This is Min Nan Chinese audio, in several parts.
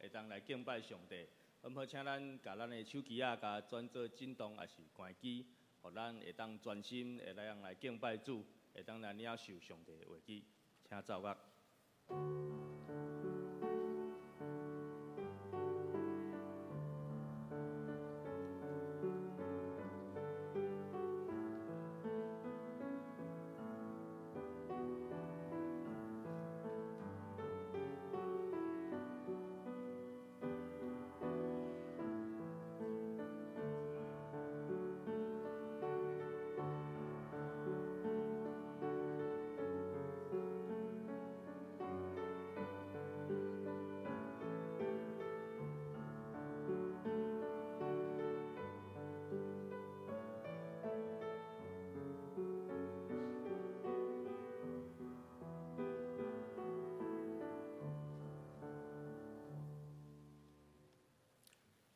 會當來敬拜上帝。好毋好？請咱共咱的手機仔共轉做震動，抑是關機，予咱會當專心會當來敬拜主，會當來領受上帝的話語。請奏樂。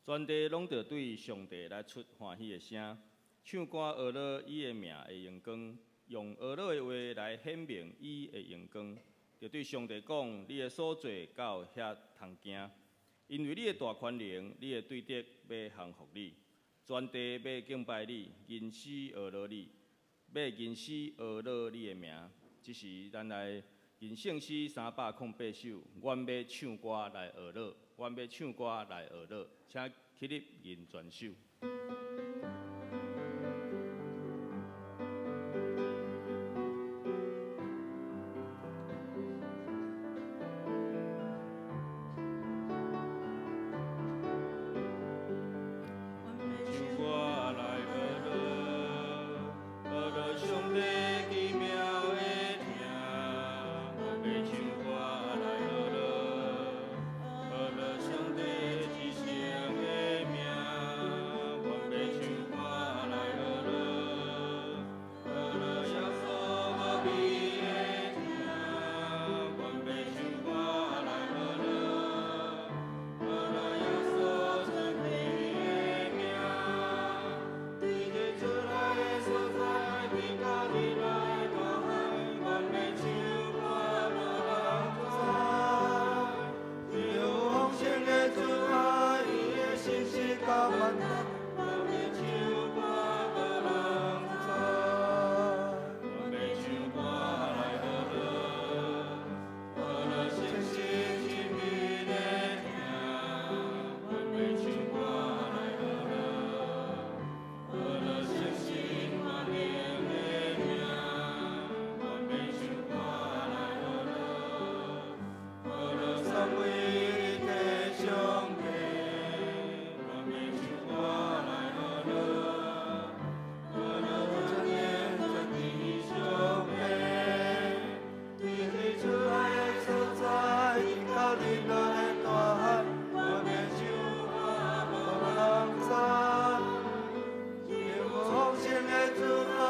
全地攏著對上帝來出歡喜的聲，唱歌呵咾伊的名的榮光，用呵咾的話來顯明伊的榮光。著對上帝講：你的所做敢有遐通驚？因為你的大權能，你的對德欲降服你，全地欲敬拜你，吟詩呵咾你，欲吟詩呵咾你的名。這時咱來吟聖詩308首，阮欲唱歌來呵咾，阮欲唱歌來呵咾，請起立吟全首。唱歌來呵咾，呵咾上帝奇妙的疼。阮欲唱歌來呵咾，呵咾上帝至聖的名。阮欲唱歌來呵咾，呵咾耶穌無比的疼。阮欲唱歌來呵咾，呵咾耶穌尊貴的名。對日出來的所在，直到日落的大海，阮欲唱歌無人知。自由豐盛的主啊，伊的信實到萬代，阮欲唱歌無人知。阮欲唱歌來呵咾，呵咾誠實親密的疼。阮欲唱歌來呵咾，呵咾誠實萬能的名。阮欲唱歌來呵咾，呵咾三位一體上帝。阮欲唱歌來呵咾，呵咾全能全知上帝。對日出來的所在，直到日落的大海，阮欲唱歌無無人知。自由豐盛的主啊，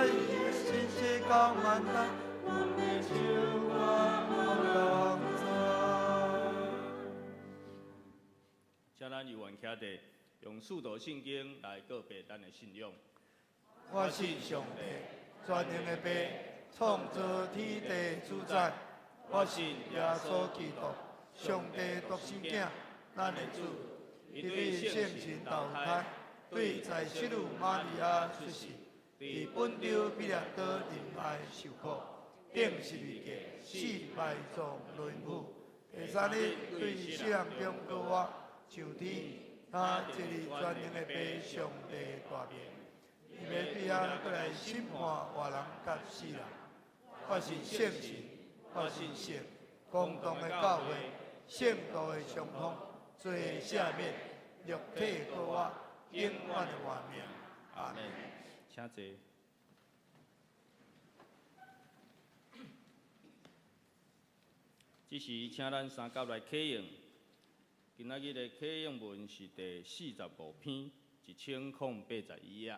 伊的信實到萬代，阮欲唱歌無無人人知。請咱猶原徛佇，用使徒信經來告白咱的信仰。我信上帝，全能的父，創造天地主宰。我信耶穌基督，上帝獨生囝，咱的主。伊對聖神投胎，對在聖女瑪利亞出世，佇本丟彼拉多忍耐受苦，釘十字架，死埋葬淪腐。第三日對死人中復活，上天，他坐佇全能的父上帝大面。伊欲對遐閣來審判活人佮死人。我信聖神，我信聖公同的教會，聖徒的相通，罪赦免，肉體復活，永遠的活命。阿門。請坐。這時，請咱三甲來啟應。今仔日的啟應文是第45篇，1081頁。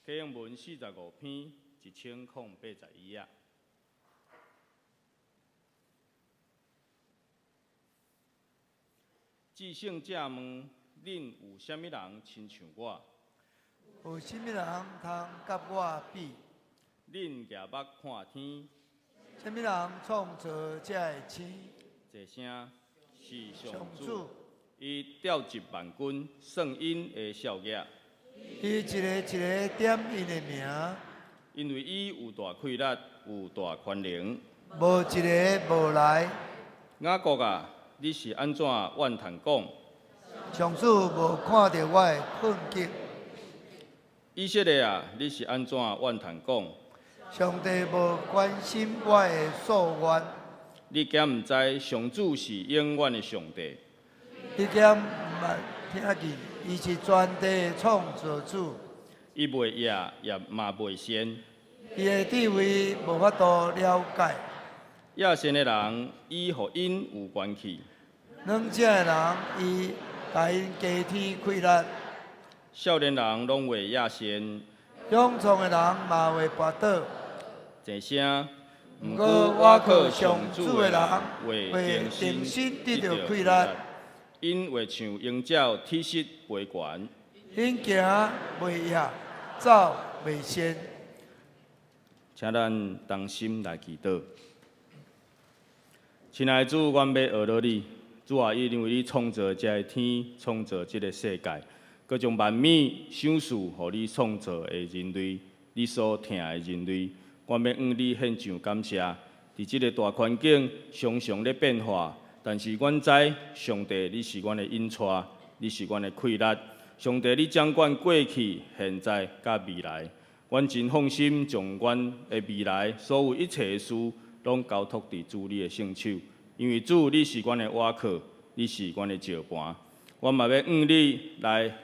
啟應文四十五篇，1081頁。至聖者問：恁有啥物人親像我？有啥物人通佮我比？恁舉目看天，啥物人創造這个星？坐聲，是上主，伊調集萬軍，算𪜶的數額。伊一個一個點𪜶的名。因為伊有大氣力，有大權能。無一个無來。雅各啊，你是按怎怨嘆講？上主無看著我的困境。以色列啊，你是按怎怨嘆講？上帝無關心我的訴願。你敢毋知上主是永遠的上帝？你敢毋捌聽見？伊是全地的創造主。伊袂夜也嘛袂善。伊的智慧無法度了解。野善的人，伊予𪜶有權氣。軟正的人，伊共𪜶加添氣力。少年人攏會野善。勇壯的人嘛會跋倒。靜聲。毋過倚靠上主的人會重新得著氣力。𪜶會像鷹鳥體質飛懸。𪜶行袂夜，走袂餞。請咱同心來祈禱。親愛的主，阮欲學落你。主啊，因為你創造這个天，創造這个世界，閣將萬物賞賜予你創造的人類，你所疼的人類，阮欲向你獻上感謝。佇這个大環境常常咧變化，但是阮知上帝你是阮的引帶，你是阮的氣力。上帝你掌管過去、現在佮未來，阮真放心將阮的未來所有一切的事，攏交託佇主你的聖手。因為主你是阮的倚靠，你是阮的石盤。阮嘛欲向你來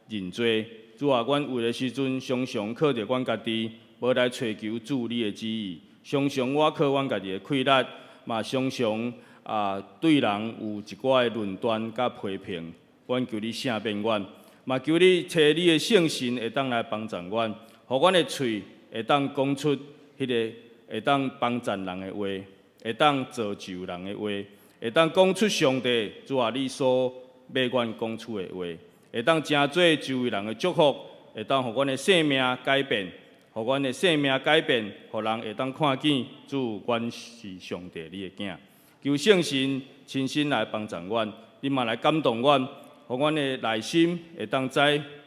認罪。主啊，阮有的時陣常常靠著阮家己，無來揣求主你的旨意，常常倚靠阮家己的氣力，嘛常常啊對人有一寡的論斷佮批評。阮求你赦免阮，嘛求你差你的聖神會當來幫贊阮，予阮的喙會當講出彼个會當幫贊人的話，會當造就人的話，會當講出上帝主啊你所欲阮講出的話，會當成做周圍人的祝福，會當予阮的生命改變，予阮的生命改變，予人會當看見主，阮是上帝你的囝。求聖神親身來幫助阮，你嘛來感動阮，予阮的內心會當知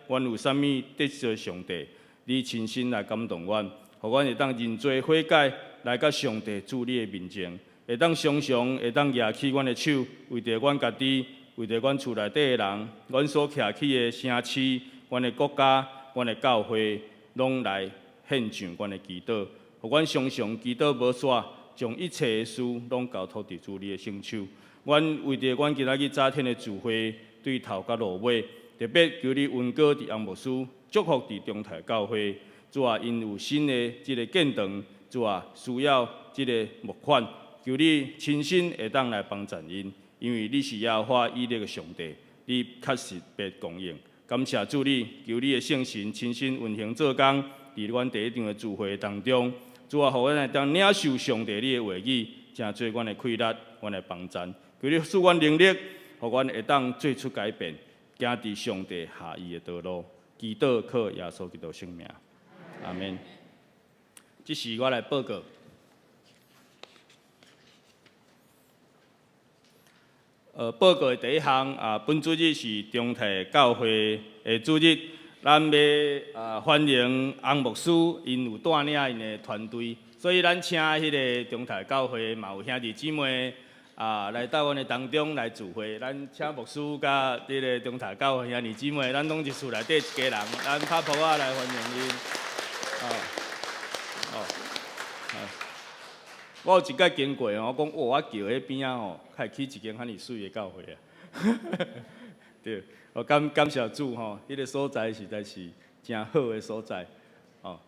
阮有啥物得罪上帝，你親身來感動阮，予阮會當認罪悔改，來到上帝主你的面前，會當常常會當舉起阮的手，為著阮家己，為著阮厝內底的人，阮所徛起的城市，阮的國家，阮的教會，攏來獻上阮的祈禱，予阮常常祈禱無煞，將一切的事攏交託佇主你的聖手。阮為著阮今仔日早天的聚會，對頭佮落尾，特別求你恩膏佇翁牧師，祝福佇中泰教會。主啊，𪜶有新的這个建堂，主啊，需要這个募款，求你親身會當來幫贊𪜶，因為你是耶和華以勒的上帝，你確實必供應。感謝主你，求你的聖神親身運行做工，佇阮第一場的聚會當中，主啊，予阮會當領受上帝你的話語，成做阮的氣力，阮的幫贊。求你賜阮能力，予阮會當做出改變，行佇上帝合意的道路。祈禱靠耶穌基督聖名，阿們。這時我來報告。報告的第一項啊，本主日是中泰教會的主日，咱欲啊歡迎翁牧師，𪜶有帶領𪜶的團隊，所以咱請彼个中泰教會嘛有兄弟姊妹啊來到阮的當中來聚會。咱請牧師佮這个中泰教會兄弟姊妹，咱攏是厝內底一家人，咱拍噗仔來歡迎𪜶。哦，哦，我有一擺經過吼，我講哇，我轎彼邊仔吼，較會起一間遐爾媠的教會啊。對，我感感謝主吼，彼个所在實在是誠好的所在。哦，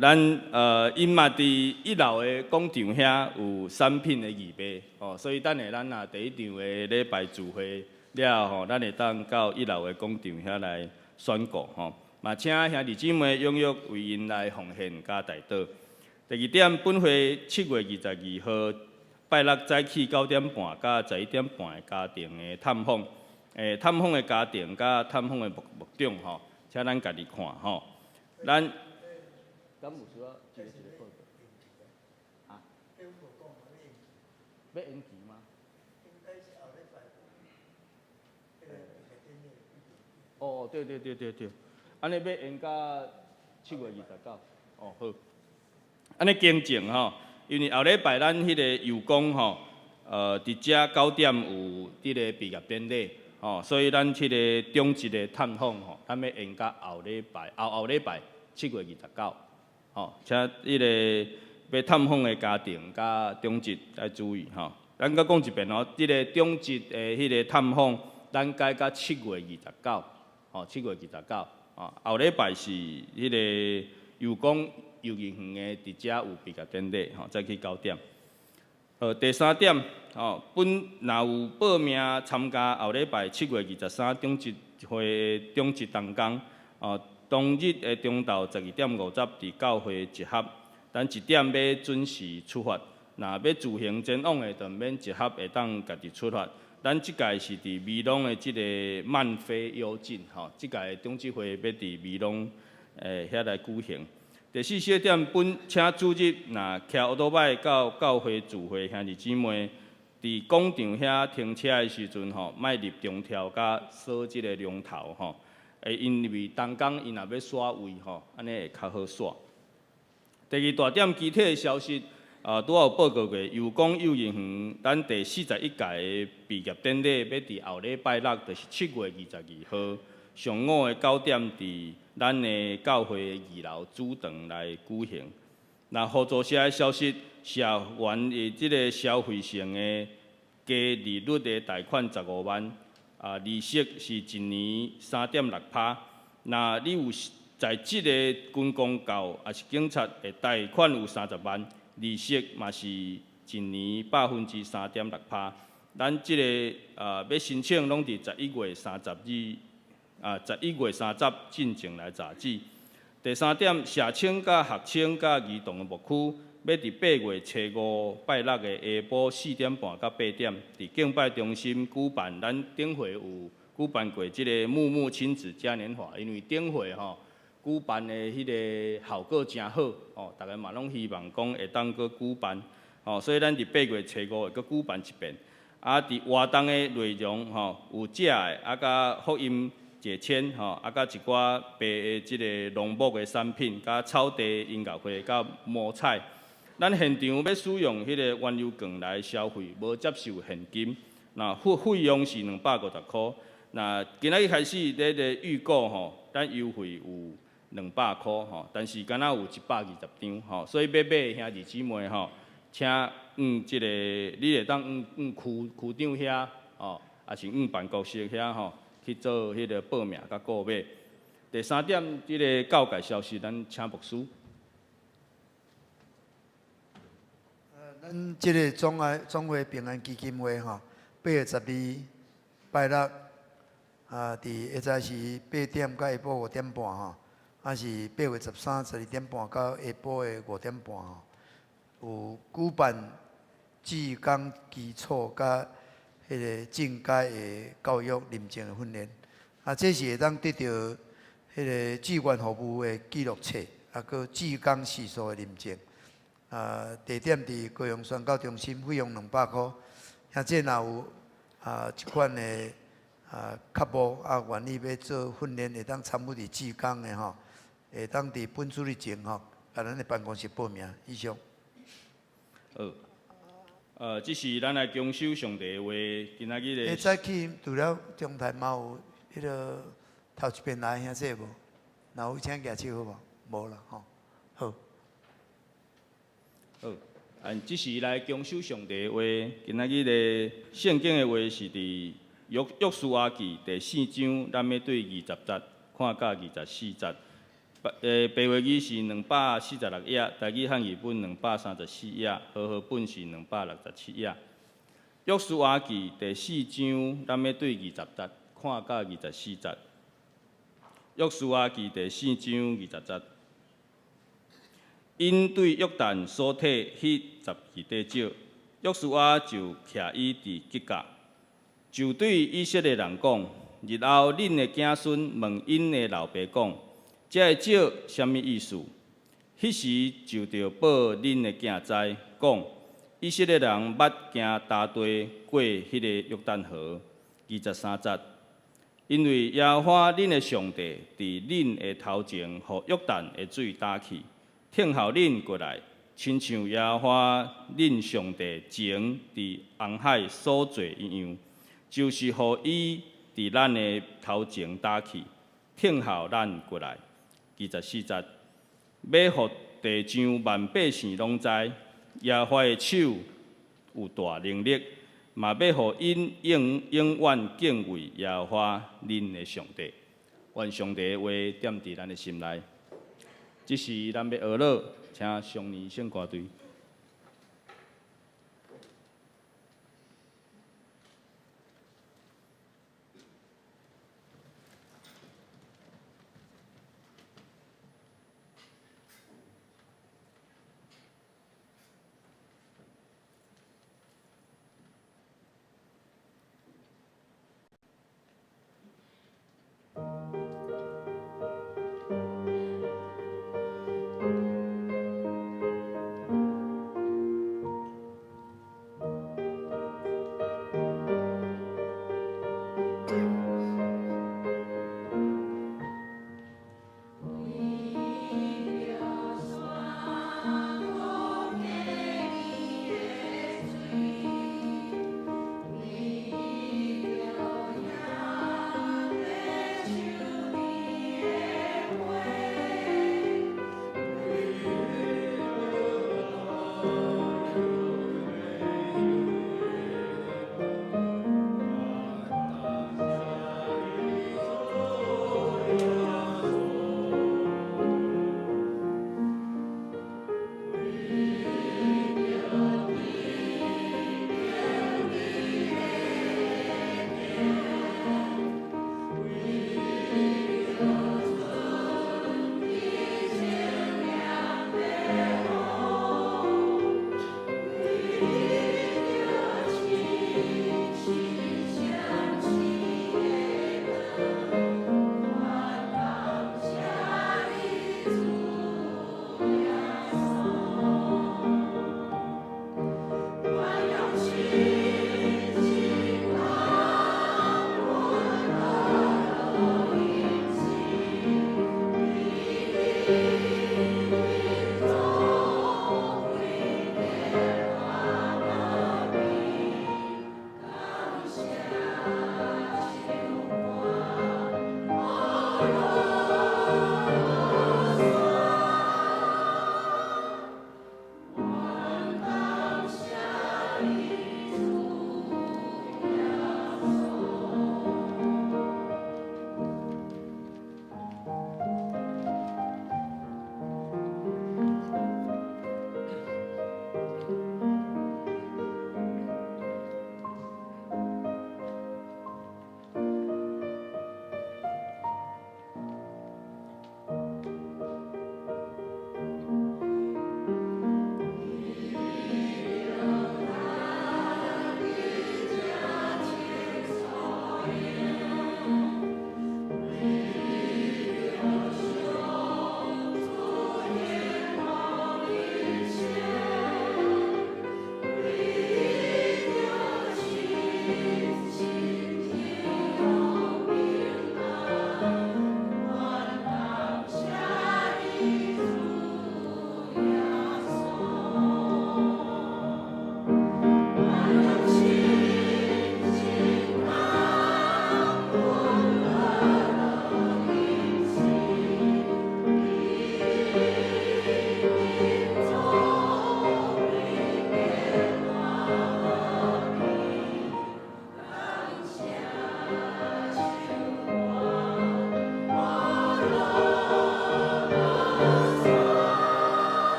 咱𪜶嘛佇一樓的廣場遐有產品的義賣，哦，所以等下咱若第一場的禮拜聚會了後吼，咱會當到一樓的廣場遐來選購吼。嘛，請兄弟姊妹踴躍為𪜶來奉獻佮代禱。第二點，本會7月22號拜六早起9點半佮11點半的家庭的探訪，探訪的家庭佮探訪的牧牧長吼，請咱家己看吼。咱敢有需要一个一个報告？啊？欲延期嗎？是後禮拜，彼个畢業典禮。哦，對對對對對，按呢欲延到7月29。哦，好。按呢更正吼，因為後禮拜咱彼个幼工吼，佇遮9點有佇个畢業典禮，吼，所以咱這个長職的探訪吼，咱欲延到後禮拜，後後禮拜七月二十九，吼，請彼个欲探訪的家庭佮長執愛注意吼。咱閣講一遍哦，這个長職的彼个探訪，咱改到七月二十九，吼，七月二十九，哦，後禮拜是彼个幼工幼兒園的佇遮有畢業典禮，吼，早起9點。好，第三點，吼，本若有報名參加後禮拜七月二十三長執會長執同工，哦，當日的中晝12點50佇教會集合，咱1點欲準時出發。若欲自行前往的，就毋免集合，會當家己出發。咱這屆是佇美濃的這个曼飛幽徑，吼，這屆長執會欲佇美濃遐來舉行。第四小點，本請主日若騎歐多擺到教會聚會兄弟姊妹，佇廣場遐停車的時陣吼，莫入中柱佮鎖這个龍頭吼，會因為同工𪜶若欲徙位吼，按呢會較好徙。第二大點，其他的消息，啊，拄仔有報告過，幼工幼兒園，咱第41屆的畢業典禮欲佇後禮拜六，就是7月22號上午的9點，佇咱的教會二樓主堂來舉行。那互助社的消息，社員的這个消費性的低利率的貸款15萬，啊，利息是一年3.6%。若你有在職的軍公教，抑是警察的貸款有30萬，利息嘛是一年3.6%。咱這个欲申請攏佇11月30日，啊，11月30進前來截止。第三點，社青佮學青佮兒童的牧區，欲佇8月初五拜六的下晡4點半到8點，佇敬拜中心舉辦。咱頂回有舉辦過這个木木親子嘉年華，因為頂回吼舉辦的彼个效果誠好，吼，逐家嘛攏希望講會當閣舉辦，吼，所以咱佇八月初五會閣舉辦一遍。啊，佇活動的內容吼，有食的，啊，佮福音解簽吼，啊，佮一寡白的這个農牧的產品，佮草地音樂會，佮摸彩。咱現場欲使用彼个原油券來消費，無接受現金。那費用是250箍。那今仔日開始咧咧預購吼，咱優惠有200箍吼，但是敢若有120張吼，所以欲買的兄弟姊妹吼，請向這个，你會當向區區長遐吼，抑是向辦公室遐吼去做彼个報名佮購買。第三點，這个教界消息，咱請牧師。咱這个總愛總會平安基金會吼，8月12拜六啊，佇下早時8點到下晡5點半吼，啊是8月13 12點半到下晡的5點半吼，有舉辦志工基礎佮彼个進階的教育認證的訓練，啊，這是會當得著彼个志願服務的記錄冊，啊，閣志工時數的認證。啊，地點佇高雄宣教中心，費用200箍。兄弟若有啊，這款的啊較無啊，願意欲做訓練，會當參與佇志工的吼，會當佇本主日前吼，共咱的辦公室報名。以上。好，這是咱來供守上帝的話，今仔日的。早起除了中台嘛有彼个頭一遍來兄弟無？若有請舉手好無？無啦吼。好。好，按這時來供守上帝的話，今仔日的聖經的話是佇約書亞記第四章，咱欲對20節看到24節。白話字是246頁，台語漢語本234頁，和合本是267頁。約書亞記第四章，咱欲對20節看到24節。約書亞記第四章20節。𪜶對約旦所退彼十二塊石，約書亞就徛伊佇吉甲，就對以色列人講：日後恁的子孫問𪜶的老爸講，這个石啥物意思？彼時就著報恁的囝知，講以色列人捌行乾地過彼个約旦河。23節，因為耶和華恁的上帝佇恁的頭前，予約旦的水焦去，聽候恁過來，親像耶和華恁上帝前佇紅海所做一樣，就是予伊佇咱的頭前焦去，聽候咱過來。24節，欲予地上萬百姓攏知，耶和華的手有大能力，嘛欲予𪜶永永遠敬畏耶和華恁的上帝。願上帝的話踮佇咱的心內。這時咱欲學樂，請雙年聖歌隊。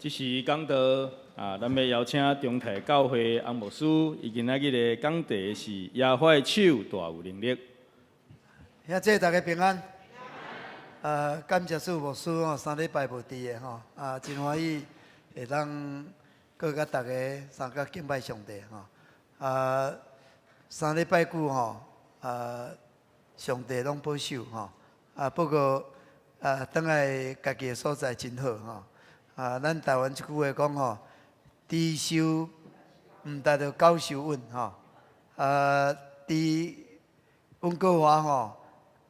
這時講道啊，咱欲邀請中泰教會洪牧師，伊今仔日的講題是耶和華的手大有能力。兄弟大家平安。感謝主牧師吼，3禮拜無佇的吼，啊，真歡喜。會當閣佮大家相佮敬拜上帝吼。啊，3禮拜久吼，啊，上帝攏保守吼。啊，不過啊，轉來家己的所在真好吼。啊，咱台灣一句話講吼，豬受毋值著狗受穩吼。啊，佇溫哥華吼，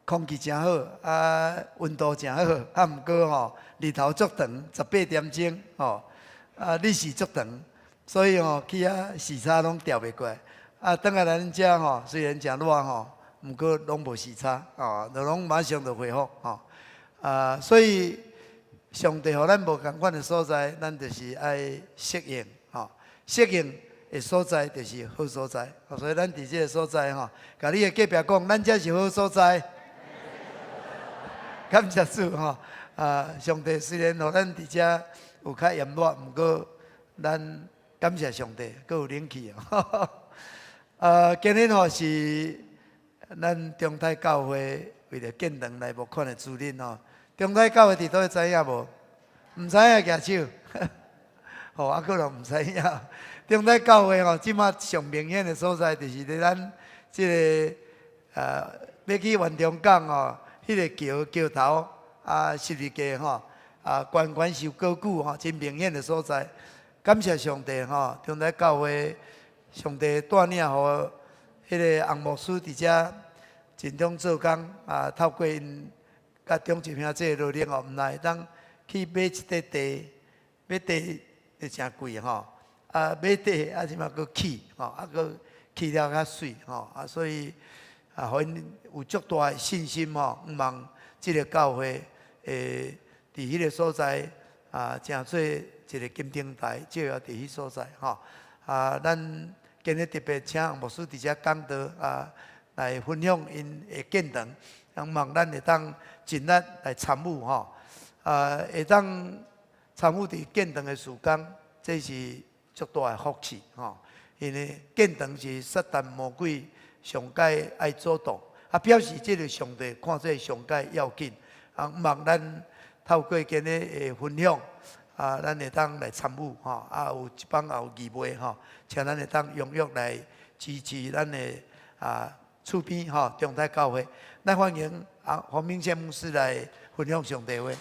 空氣誠好，啊，溫度誠好，啊，毋過吼，日頭足長，18點鐘吼，啊，日時足長，所以吼去遐時差攏調袂過來。啊，轉來咱遮吼，雖然誠熱吼，毋過攏無時差，吼，就攏馬上就恢復吼。啊，所以上帝予咱無仝款的所在，咱就是愛適應，吼，適應的所在就是好所在。所以咱佇這个所在吼，共你的隔壁講，咱遮是好所在。感謝主吼，啊，上帝雖然予咱佇遮有較炎熱，毋過咱感謝上帝，閣有冷氣哦。啊，今日吼是咱中泰教會為著建堂來募款的主日吼。中泰教會佇佗位知影無？毋知影舉手。吼，啊，可能毋知影。中泰教會吼，這馬上明顯的所在，就是佇咱這个欲去員中港吼，彼个橋橋頭啊，十字架吼，啊，懸懸受高舉吼，真明顯的所在。感謝上帝吼，中泰教會上帝帶領予彼个洪牧師佇遮盡忠做工啊，透過𪜶佮長執兄這个努力吼，毋但會當去買一塊地，買地就誠貴吼，啊買地啊這馬閣起吼，啊閣起了較媠吼，啊所以啊，予𪜶有足大的信心吼，向望這个教會會佇彼个所在啊，成做一个金燈台，照耀佇彼所在吼。啊，咱今日特別請牧師佇遮講道啊，來分享𪜶的建堂，向望咱會當盡力來參與吼。啊，會當參與佇建堂的事工，這是足大的福氣吼。因為建堂是撒旦魔鬼上蓋愛阻擋，啊，表示這个上帝看這上蓋要緊。啊，望咱透過今日的分享，啊，咱會當來參與吼，啊，有一幫也有義賣吼，請咱會當踴躍來支持咱的啊厝邊吼中泰教會。咱歡迎啊黃明憲牧師來分享上帝話。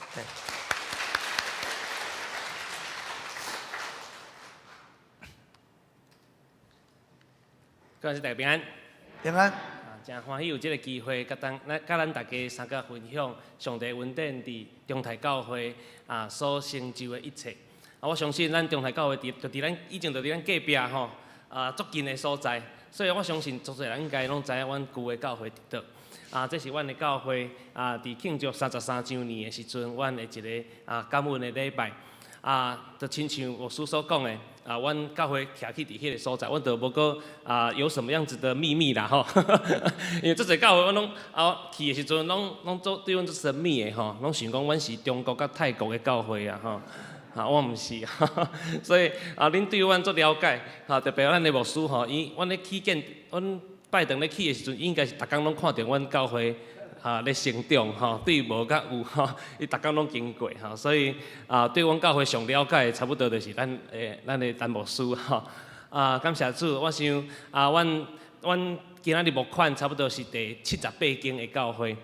各位大家平安，平安。誠歡喜有這个機會，佮當咱佮咱大家相佮分享上帝恩典佇中泰教會啊所成就的一切。啊，我相信咱中泰教會佇就佇咱以前就佇咱隔壁吼啊足近的所在，所以我相信足濟人應該攏知影阮舊的教會佇佗。啊，這是阮的教會啊，佇慶祝33週年的時陣，阮的一个啊感恩的禮拜。啊，就親像牧師所講的，啊，阮教會徛起佇彼个所在，阮就無閣啊有什麼樣子的秘密啦吼。因為足濟教會，阮攏啊去的時陣，攏攏做對阮足神秘的吼，攏想講阮是中國佮泰國的教會啊吼。啊，我毋是，所以啊，恁對阮足了解，哈，特別咱的牧師吼，伊阮咧起建，阮拜堂咧起的時陣，應該是逐工攏看著阮教會。啊，咧成長吼，對無佮有吼，伊逐工攏經過吼，所以啊，對阮教會上了解的，差不多就是咱的陳牧師吼。啊，感謝主，我想啊，阮阮今仔日募款差不多是第78間的教會，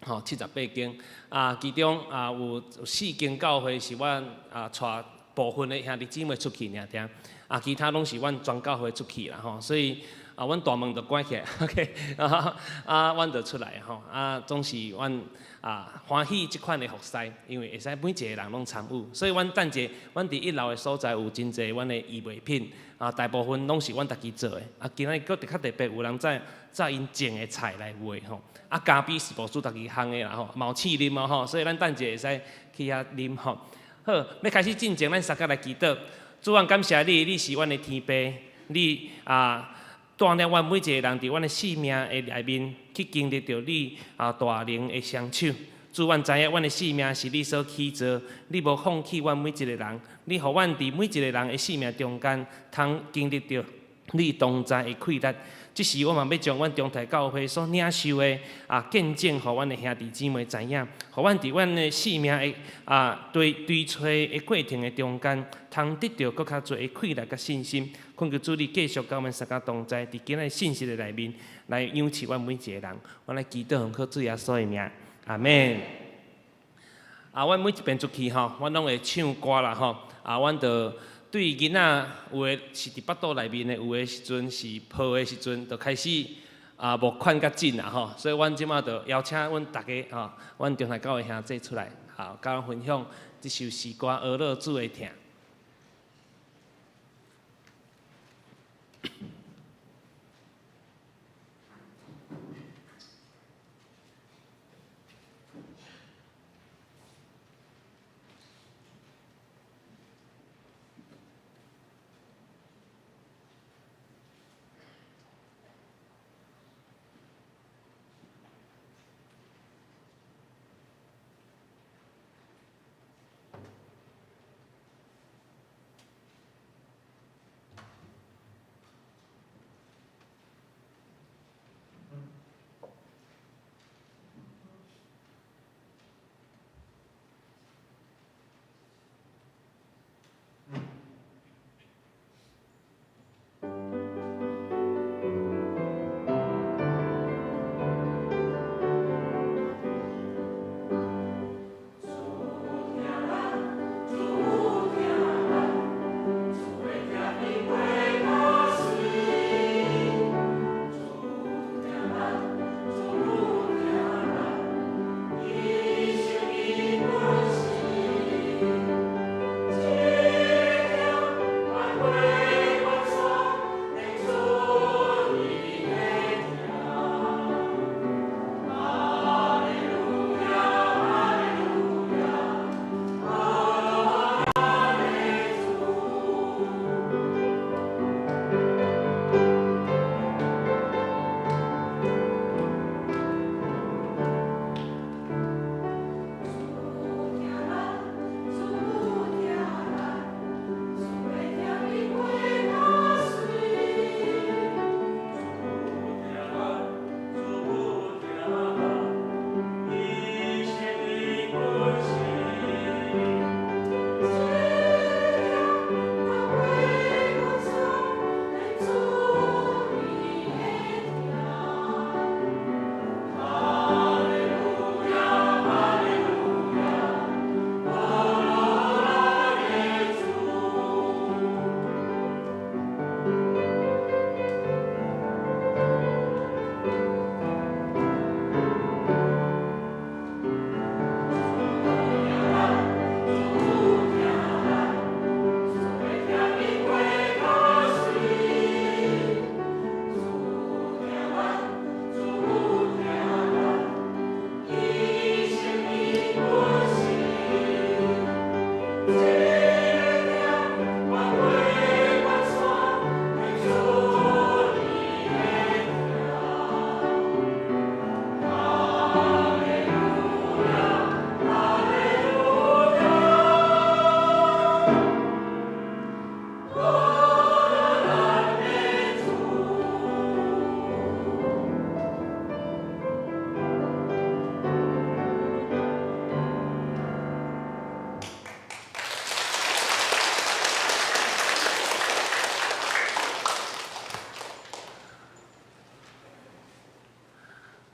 吼，七十八間。啊，其中啊有四間教會是阮啊帶部分的兄弟姊妹出去爾爾，啊，其他攏是阮全教會出去啦吼，所以。啊，阮大門就關起來，OK，啊，啊，阮就出來吼，啊，總是阮啊歡喜這款的服事，因為會使每一个人攏參與，所以阮等者，阮佇一樓的所在有真濟阮的義賣品，啊，大部分攏是阮家己做的，啊，今仔日閣較特別有人載載𪜶種的菜來賣吼，啊，咖啡是牧師家己烘的啦吼，嘛有試啉哦吼，所以咱等者會使去遐啉吼。好，欲開始進前，咱相佮來祈禱，主啊，感謝你，你是阮的天父，你啊。帶領阮每一個人佇阮的生命的內面去經歷著你啊大能的雙手。主，阮知影阮的生命是你所起造，你無放棄阮每一個人，你予阮佇每一個人的生命中間，通經歷著你同在的氣力。這時我嘛欲將阮中泰教會所領受的見證，予阮的兄弟姊妹知影，予阮佇阮的生命的追追揣的過程的中間，通得著閣較濟的氣力佮信心。懇求主你繼續佮阮三家同在，佇今仔日信息的內面來養賜阮每一個人。阮來祈禱奉靠主耶穌的名，阿們。阮每一遍出去吼，阮攏會唱歌啦吼。阮就對囡仔有的是佇腹肚內面的，有的時陣是抱的時陣，就開始募款較緊啦吼。所以阮這馬就邀請阮逐家吼，阮中泰教會兄弟出來，好，佮阮分享這首詩歌《學樂主的疼》。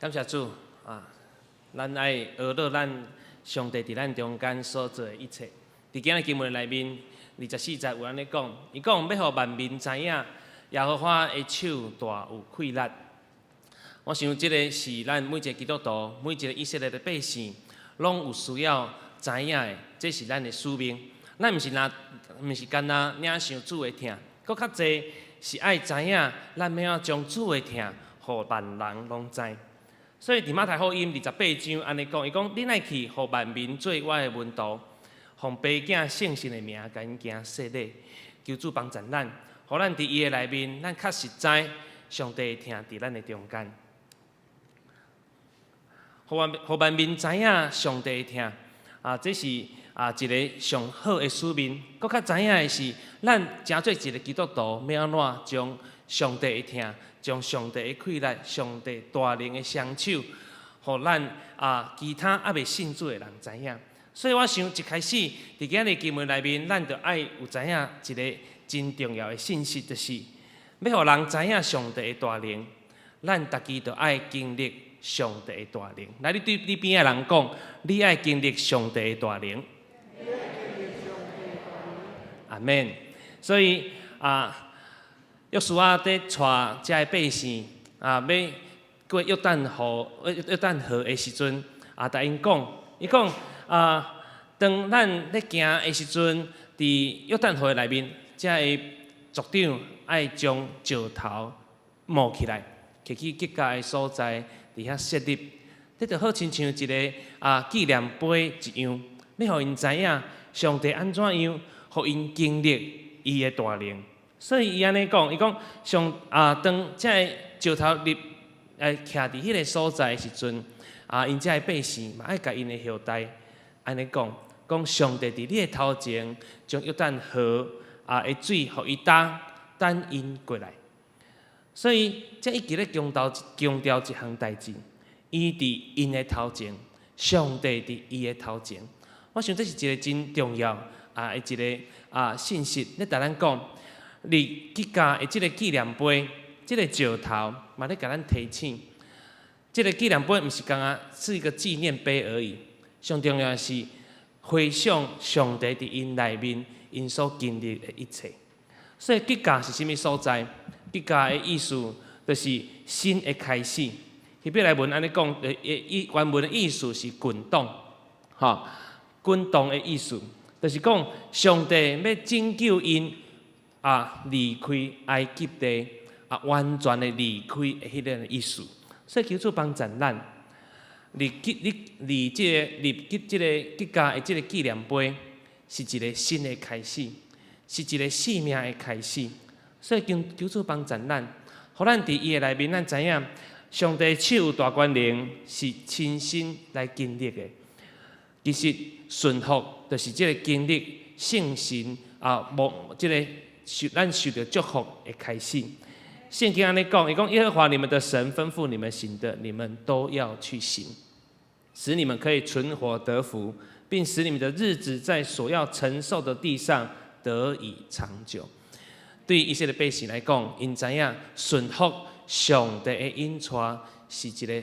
感謝主啊！咱愛學樂咱上帝佇咱中間所做的一切。佇今日經文內面，24節有按呢講，伊講欲予萬民知影，耶和華的手大有氣力。我想這个是咱每一个基督徒、每一个以色列的百姓，攏有需要知影的，這是咱的使命。咱毋是若，毋是干焦領受主的疼，閣較濟是愛知影，咱欲按怎將主的疼，予萬人攏知。所以佇馬太福音28章按呢講，伊講：恁愛去，予萬民做我的門徒，奉父子聖神的名，共𪜶行洗禮，求主幫助咱，予咱佇伊的內面，咱確實知上帝的疼佇咱的中間，予萬予萬民知影上帝的疼，這是一个上好的使命。閣較知影的是，咱成做一个基督徒，欲按怎將上帝的疼，將上帝的氣力、上帝大能的雙手，予咱啊其他猶未信主的人知影。所以我想一開始佇今日經文內面，咱就愛有知影一个真重要的信息，就是欲予人知影上帝的大能，咱逐家就愛經歷上帝的大能。來，你對你邊仔人講，你愛經歷上帝的大能。阿們。所以啊，約書亞佇帶遮个百姓啊，欲過約旦河的時陣，啊，共𪜶講，伊講啊，當咱咧行的時陣，佇約旦河內面，遮个族長愛將石頭摸起來，提去吉甲的所在，佇遐設立，這就好親像一个啊紀念碑一樣，欲予𪜶知影上帝按怎樣，予𪜶經歷伊的大能。所以伊按呢講，伊講上啊，當這个石頭立來徛佇彼个所在的時陣，啊，𪜶遮个百姓嘛愛共𪜶的後代按呢講，講上帝佇你的頭前將約旦河啊的水予伊焦，等𪜶過來。所以這一直咧強調強調一項代誌，伊佇𪜶的頭前，上帝佇伊的頭前。我想這是一个真重要啊的一个啊信息，咧共咱講，立吉甲的這个紀念碑，這个石頭嘛咧共咱提醒，這个紀念碑毋是干焦是一个紀念碑而已，上重要的是回想上帝佇𪜶內面𪜶所經歷的一切。所以吉甲是啥物所在？吉甲的意思就是新的開始。希伯來文按呢講，伊原文的意思是滾動，吼，滾動的意思，就是講上帝欲拯救𪜶啊離開埃及地啊，完全的離開的彼个意思。所以求主幫助咱，立這个立這个吉甲的這个紀念碑，是一个新的開始，是一个生命的開始。所以求求主幫助咱，予咱佇伊的內面，咱知影上帝手有大權能，是親身來經歷的。其實順服就是這个經歷聖神啊，無這个受咱受著祝福的開始。聖經按呢講，伊講耶和華你們的神吩咐你們行的，你們都要去行，使你們可以存活得福，並使你們的日子在所要承受的地上得以長久。對以色列百姓來講，𪜶知影順服上帝的引帶是一个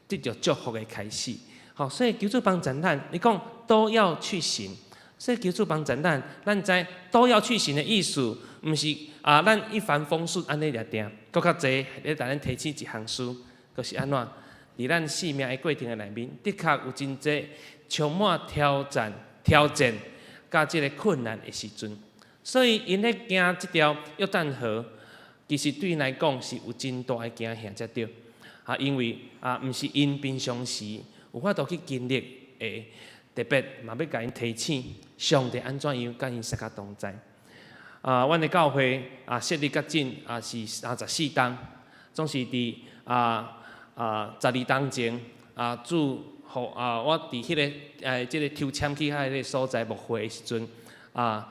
得著祝福的開始。好，所以求主幫助咱，伊講都要去行。所以求主幫助咱，咱知都要去行的意思，毋是啊，咱一帆風順按呢爾定，閣較濟咧，共咱提醒一項事，就是按怎？佇咱生命的過程的內面，的確有真濟充滿挑戰、佮這个困難的時陣。所以𪜶咧行這條約旦河，其實對𪜶來講是有真大的驚嚇才對。啊，因為啊，毋是𪜶平常時有法度去經歷的，特別嘛欲共𪜶提醒，上帝按怎樣佮𪜶相佮同在。啊，阮的教會啊設立較緊啊是34冬，總是佇啊啊12冬前啊主予啊我佇彼个這个抽籤去彼个所在牧會的時陣啊，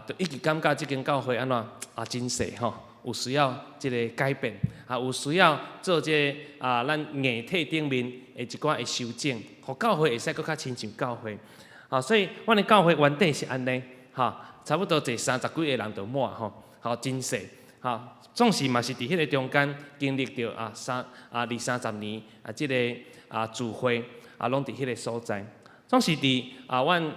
就一直感覺這間教會按怎啊真細吼，有需要這个改變，啊有需要做這个啊咱硬體頂面的一寡的修整，予教會會使閣較親像教會。啊，所以阮的教會原底是按呢，吼，差不多坐三十幾个人就滿吼，吼真細，吼，總是嘛是佇彼个中間經歷著啊三啊二三十年啊這个啊聚會啊攏佇彼个所在，總是佇啊阮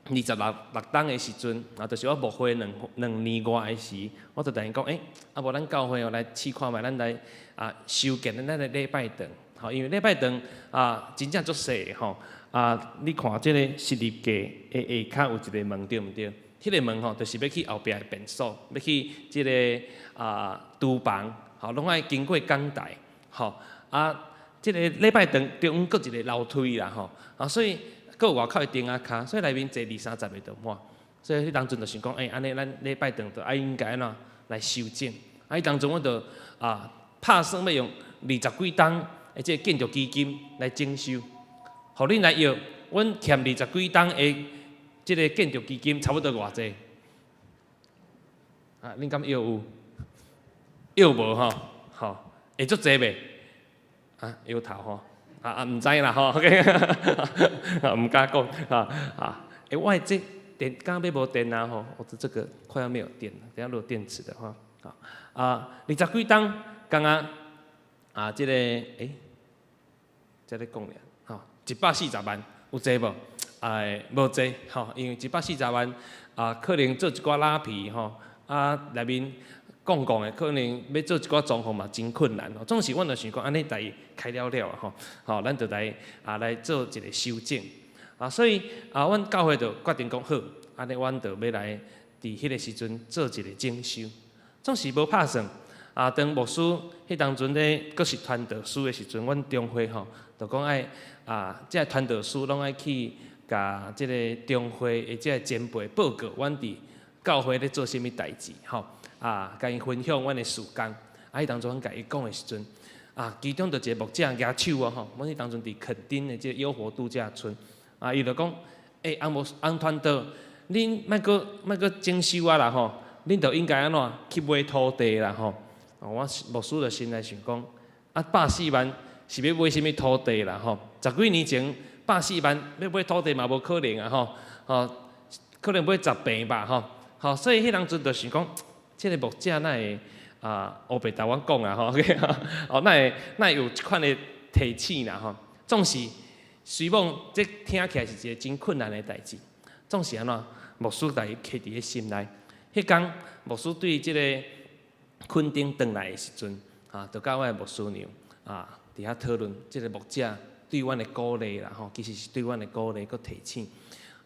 26冬的時陣，啊，就是我牧會兩年外的時，我就共𪜶講，欸，啊無咱教會哦來試看覓，咱來啊修建咱的禮拜堂，吼，因為禮拜堂啊真正足細的吼，啊，你看這个十字架的下跤有一个門對毋對？彼个門吼，就是欲去後壁的便所，欲去這个啊廚房，吼，攏愛經過講台，吼，啊，這个禮拜堂中央閣一个樓梯啦，吼，啊，所以閣有外口的釘仔跤，所以內面坐二三十个就滿。所以彼當陣就想講，欸，按呢咱禮拜堂就愛應該按怎來修整。啊，彼當陣我就啊拍算欲用二十幾冬的這个建築基金來整修。予恁來約，阮欠二十幾冬的這个建築基金差不多偌濟？啊，恁敢約有？藥無吼？吼，會足濟袂？啊，搖頭吼，啊啊，毋知啦吼，OK，毋敢講啊啊，欸，我的這電敢欲無電啊吼，我的這個快要沒有電了，等下如果電池的話，啊啊，二十幾冬剛剛啊，這個欸，這咧講咧，吼，140萬有濟無？哎，無濟吼，因為一百四十萬啊，可能做一寡拉皮吼，啊內面講講的，可能欲做一寡裝潢嘛，真困難吼。總是阮就想講，按呢台開了了吼，吼，咱就來啊來做一個修整啊，所以啊，阮教會就決定講好，按呢阮就欲來佇彼個時陣做一個整修。總是無拍算啊，當牧師彼當陣咧，閣是傳道師的時陣，阮中會吼，就講愛啊，這個傳道師攏愛去共這個中會的這個前輩報告，阮佇教會咧做啥物代誌吼，啊，共𪜶分享阮的事工。啊，彼當陣阮共伊講的時陣，啊，其中就一個牧者舉手哦吼，阮彼當陣佇墾丁的這個優活度假村，啊，伊就講，欸，翁牧翁傳道，恁莫閣莫閣整修啊啦吼，恁就應該按怎去買土地啦吼。我牧師就心內想講，啊，百四萬是欲買啥物土地啦吼？十幾年前百四萬欲買土地嘛無可能啊吼，吼，可能買十坪吧吼，吼，所以彼當陣就想講，這個牧者哪會啊烏白台灣講啊吼，哦，哪會哪會有這款的提醒啦吼？總是雖罔這聽起來是一個真困難的代誌，總是按怎牧師共伊刻佇咧心內。彼工牧師對這個墾丁轉來的時陣，啊，就佮我的牧師娘啊，佇遐討論這個牧者對阮的鼓勵啦吼，其實是對阮的鼓勵閣提醒，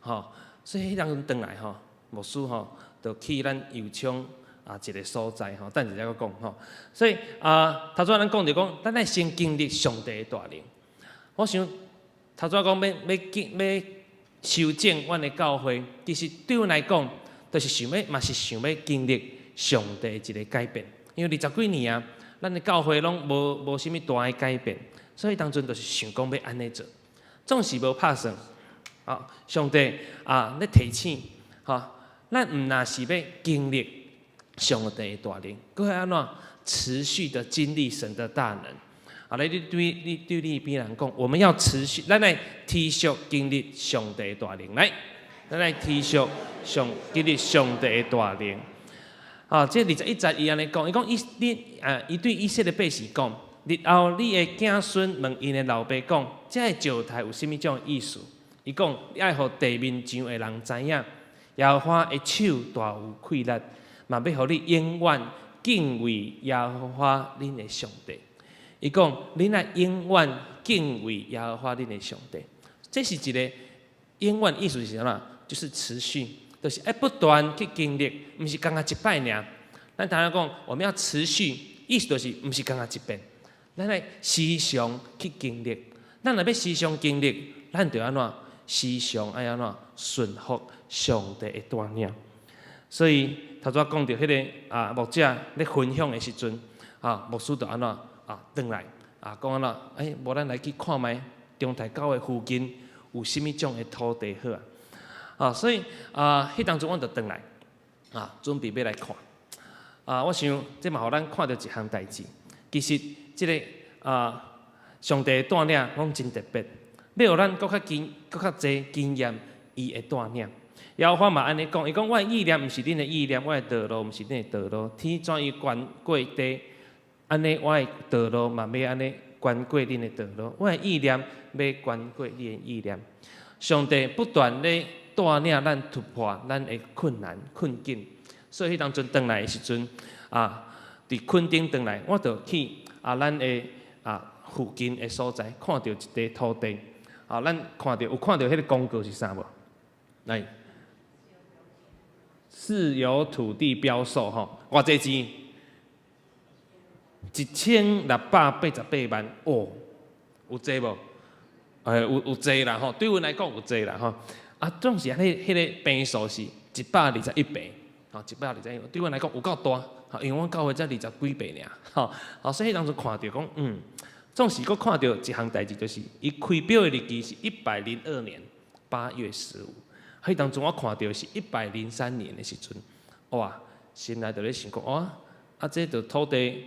吼，所以彼當陣轉來吼，牧師吼就去咱油廠啊一個所在吼，等一下閣講吼。所以啊，頭拄仔咱講著講，咱愛先經歷上帝的大能。我想頭拄仔講欲欲經欲修整阮的教會，其實對阮來講，就是想欲嘛是想欲經歷上帝一個改變。因為二十幾年啊，咱的教會攏無無啥物大的改變，所以當陣就是想講欲按呢做，總是無拍算。啊，上帝啊，咧提醒，吼，咱毋若是欲經歷上帝的大能，閣會按怎持續的經歷神的大能。啊，來，你對你邊人講，我們要持續，咱來持續經歷上帝的大能。來，咱來持續上經歷上帝的大能。啊，這21節伊按呢講，伊講以你啊，伊對以色列百姓講，日後你的子孫問𪜶的老爸講，這个石頭有啥物種意思？伊講，你愛予地面上的人知影，耶和華的手大有氣力，嘛欲予你永遠敬畏耶和華恁的上帝。伊講，恁愛永遠敬畏耶和華恁的上帝。這是一個永遠意思是啥物？就是持續，就是愛不斷去經歷，毋是干焦一擺爾。咱頭先講，我們要持續，意思就是毋是干焦一遍，咱愛時常去經歷。咱若欲時常經歷，咱就按怎？時常愛按怎順服上帝的帶領。所以頭拄仔講著彼個啊牧者咧分享的時陣，啊牧師就按怎啊轉來啊講按怎？欸，無咱來去看覓中泰教會附近有啥物種的土地好啊？啊，所以啊，彼當陣阮就轉來啊，準備欲來看。啊，我想這嘛予咱看著一項代誌。其實這個啊，上帝的帶領攏真特別，欲予咱閣較經、閣較濟經驗伊的帶領。耶和華嘛按呢講，伊講我的意念毋是恁的意念，我的道路毋是恁的道路。天怎樣懸過地，按呢我的道路嘛欲按呢懸過恁的道路。我的意念欲懸過恁的意念。上帝不斷咧帶領咱突破咱的困難困境，所以彼當陣轉來的時陣，啊，佇墾丁轉來，我就去啊，咱的啊附近的所在，看著一塊土地，啊，咱看著有看著彼個廣告是啥無？來，自由土地標售吼，偌濟錢？1688萬，哦，有濟無？欸，有濟啦吼，對阮來講有濟啦吼。啊，總是按呢，彼個坪數是121坪，吼，一百二十一，對阮來講有夠大，吼，因為阮教會才二十幾坪爾，吼，好，所以彼當陣看著講，總是閣看著一項代誌，就是伊開標的日期是102年8月15，彼當陣我看著是103年的時陣，哇，心內就咧想講，哇，啊，這著土地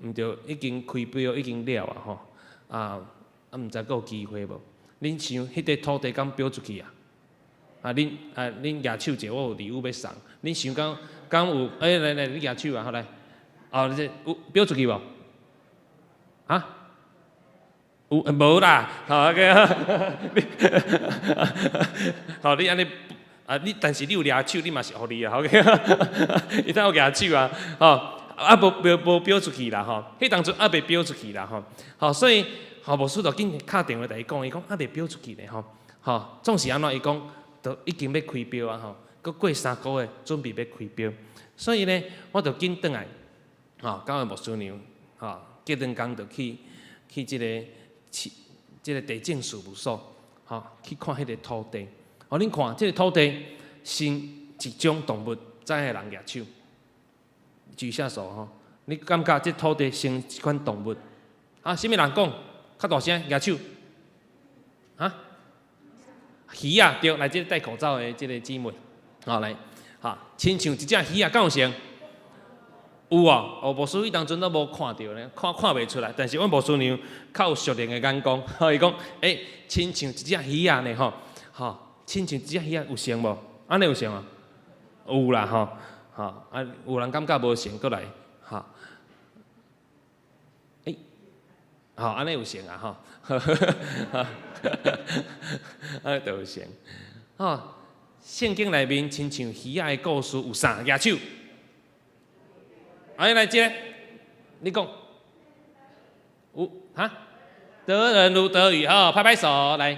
毋著已經開標已經了啊吼，啊毋知閣有機會無？恁想彼塊土地敢標出去啊？啊，恁啊，恁舉手者，我有禮物欲送。恁想講敢有？欸，來來，你舉手啊，好來。哦，你這有標出去無？啊？有無啦？好，OK。好，你按呢啊，你但是你有舉手，你嘛是予你啊，OK。伊當有舉手啊，吼，啊無無無標出去啦，吼。彼當陣猶未標出去啦，吼。好，所以吼牧師就緊敲電話共伊講，伊講猶未標出去咧，吼。吼，總是按怎？伊講。都已經欲開標啊吼，閣過3個月準備欲開標，所以呢，我就緊轉來，吼，佮阮牧師娘，吼，隔兩工就去去這個市，這個地政事務所，吼，去看彼個土地。予恁看，這個土地生一種動物，知影的人舉手，舉下手吼。你感覺這土地生這款動物？啊，啥物人講？較大聲，舉手。啊？魚仔對，來這個戴口罩的這個姊妹，好來，哈，親像一隻魚仔，敢有像？有哦，哦，牧師彼當陣都無看著呢，看看袂出來。但是阮牧師娘較有屬靈的眼光，伊講，欸，親像一隻魚仔呢，吼，吼，親像一隻魚仔有像無？按呢有像啊？有啦，吼，吼，啊，有人感覺無像，閣來，吼，欸，好，按呢有像啊，吼。按呢就有像，吼，聖經內面親像魚仔的故事有啥？舉手。哎，來這個，你講，有哈？得人如得魚，吼，拍拍手，來，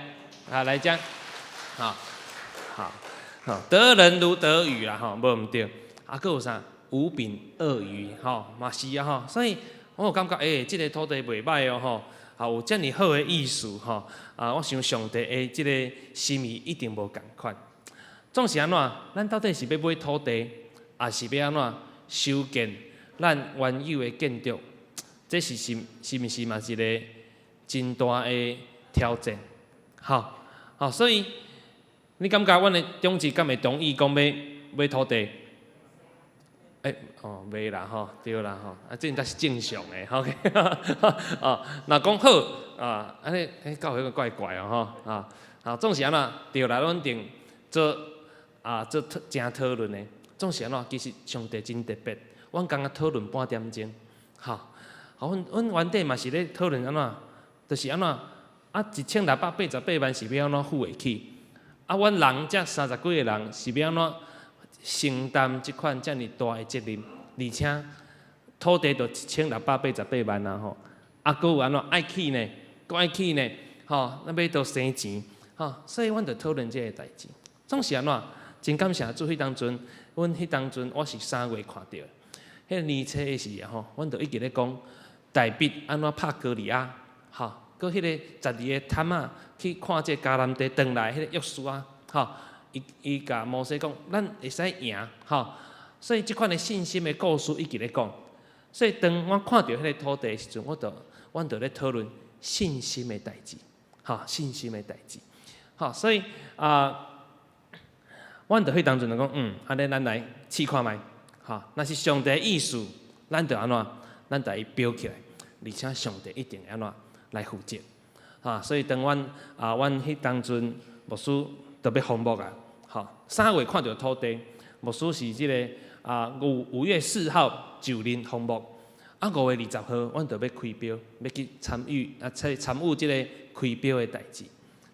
啊，來講，好，好，好，得人如得魚啦，吼，無毋對，啊，閣有啥？五餅二魚，吼，嘛是啊，吼，所以我有感覺，欸，這個土地袂䆀哦，吼。啊，有遮爾好的意思吼！啊，我想上帝的這个心意一定無仝款。總是按怎？咱到底是欲買土地，抑是欲按怎修建咱原有的建築？這是是是毋是嘛一个真大的挑戰？吼，好，所以你感覺阮的長執敢會同意講欲買土地？欸，哦，袂啦吼，對啦吼，啊，這才是正常的，OK，哦，若講好啊，按呢，欸，教會個怪怪哦吼，啊，啊，總是按怎？對啦，阮定做啊做誠討論的，總是按怎？其實上帝真特別，阮剛剛討論半點鐘，吼，好，阮阮原底嘛是咧討論按怎？就是按怎？啊，1688萬是欲按怎付會起？啊，阮人這三十幾个人是欲按怎承擔這款遮爾大的責任？而且土地就1688萬啊吼，啊，閣有按怎愛起呢？閣愛起呢？吼，咱欲佗生錢？吼，所以阮就討論這個代誌。總是按怎？真感謝主，彼當陣，阮彼當陣我是3月看著，彼个年初的時啊吼，阮就一直咧講大衛按怎拍歌利亞，吼，閣彼個十二个探仔去看這个迦南地，轉來彼个約書亞，吼，伊伊共摩西講，咱會使贏，吼，所以這款的信心的故事一直咧講。所以當我看著彼个土地的時陣，我就阮就咧討論信心的代誌，吼，信心的代誌，吼，所以啊，阮就彼當陣就講，嗯，按呢咱來試看覓，吼，若是上帝的意思，咱就按怎，咱就伊標起來，而且上帝一定會按怎來負責，哈，所以當阮啊，阮彼當陣牧師就欲封牧啊，吼，3月看著土地，牧師是這个啊五5月4號就任封牧，啊5月20號，阮就欲開標，欲去參與啊參參與這个開標的代誌。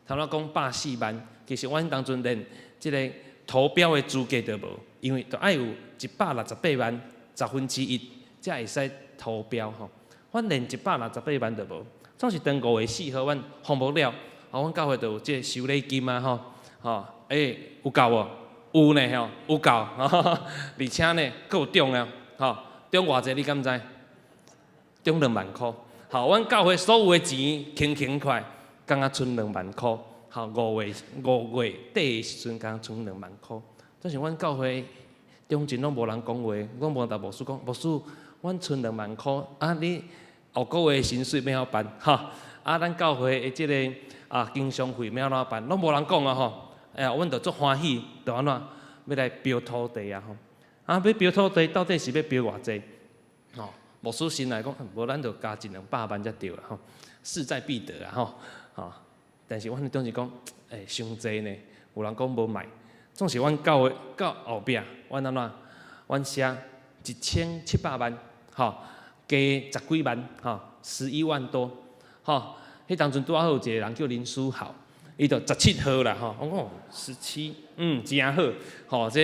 頭拄講140萬，其實阮當陣連這个投標的資格都無，因為著愛有168萬1/10才會使投標吼。阮連168萬都無，總是當5月4號阮封牧了，啊，阮教會就有這个收禮金啊吼，吼，欸，有夠無？有呢吼，有夠，而且呢，閣有中啊，吼，中偌濟你敢知？中2萬箍，好，阮教會所有的錢輕輕快，敢若賰兩萬箍，好，5月5月底的時陣，敢若賰兩萬箍。這是阮教會中間攏無人講話，我問逐牧師講，牧師，阮賰兩萬箍，啊你後個月薪水欲按怎辦？吼，啊咱教會的這个啊經常費欲按怎辦？攏無人講啊吼。哎呀，阮就足歡喜，就按怎欲來標土地啊吼。啊，欲標土地到底是欲標偌濟？吼，牧師心內講，無咱就加一兩百萬才對啦吼，勢在必得啊吼，吼。但是阮當時講，欸，傷濟呢，有人講無賣，總是阮教會到後壁，阮按怎？阮寫1700萬，吼，加十幾萬，吼，11萬多，吼。彼當陣拄仔好有一個人叫林書豪，伊就十七號啦，吼，我講十七，嗯，誠好，吼，這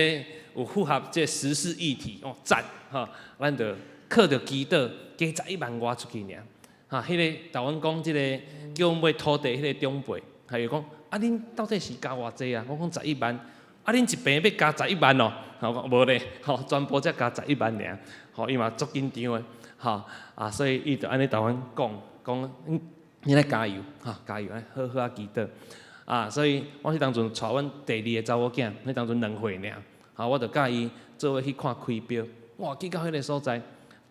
有符合這時事議題，哦，讚，吼，咱就靠著祈禱加十一萬外出去爾。哈，彼個台灣講這个叫阮買土地彼个長輩，伊就講啊，恁到底是加偌濟啊？我講十一萬，啊，恁一坪欲加十一萬哦？我講無咧，吼，全部才加十一萬爾，吼，伊嘛足緊張的，吼，啊，所以伊就按呢共阮講，講恁愛加油，吼，加油，愛好好仔祈禱，啊，所以我彼當陣帶阮第二个查某囝，彼當陣2歲爾，吼，我就佮伊做伙去看開標，哇，去到彼个所在，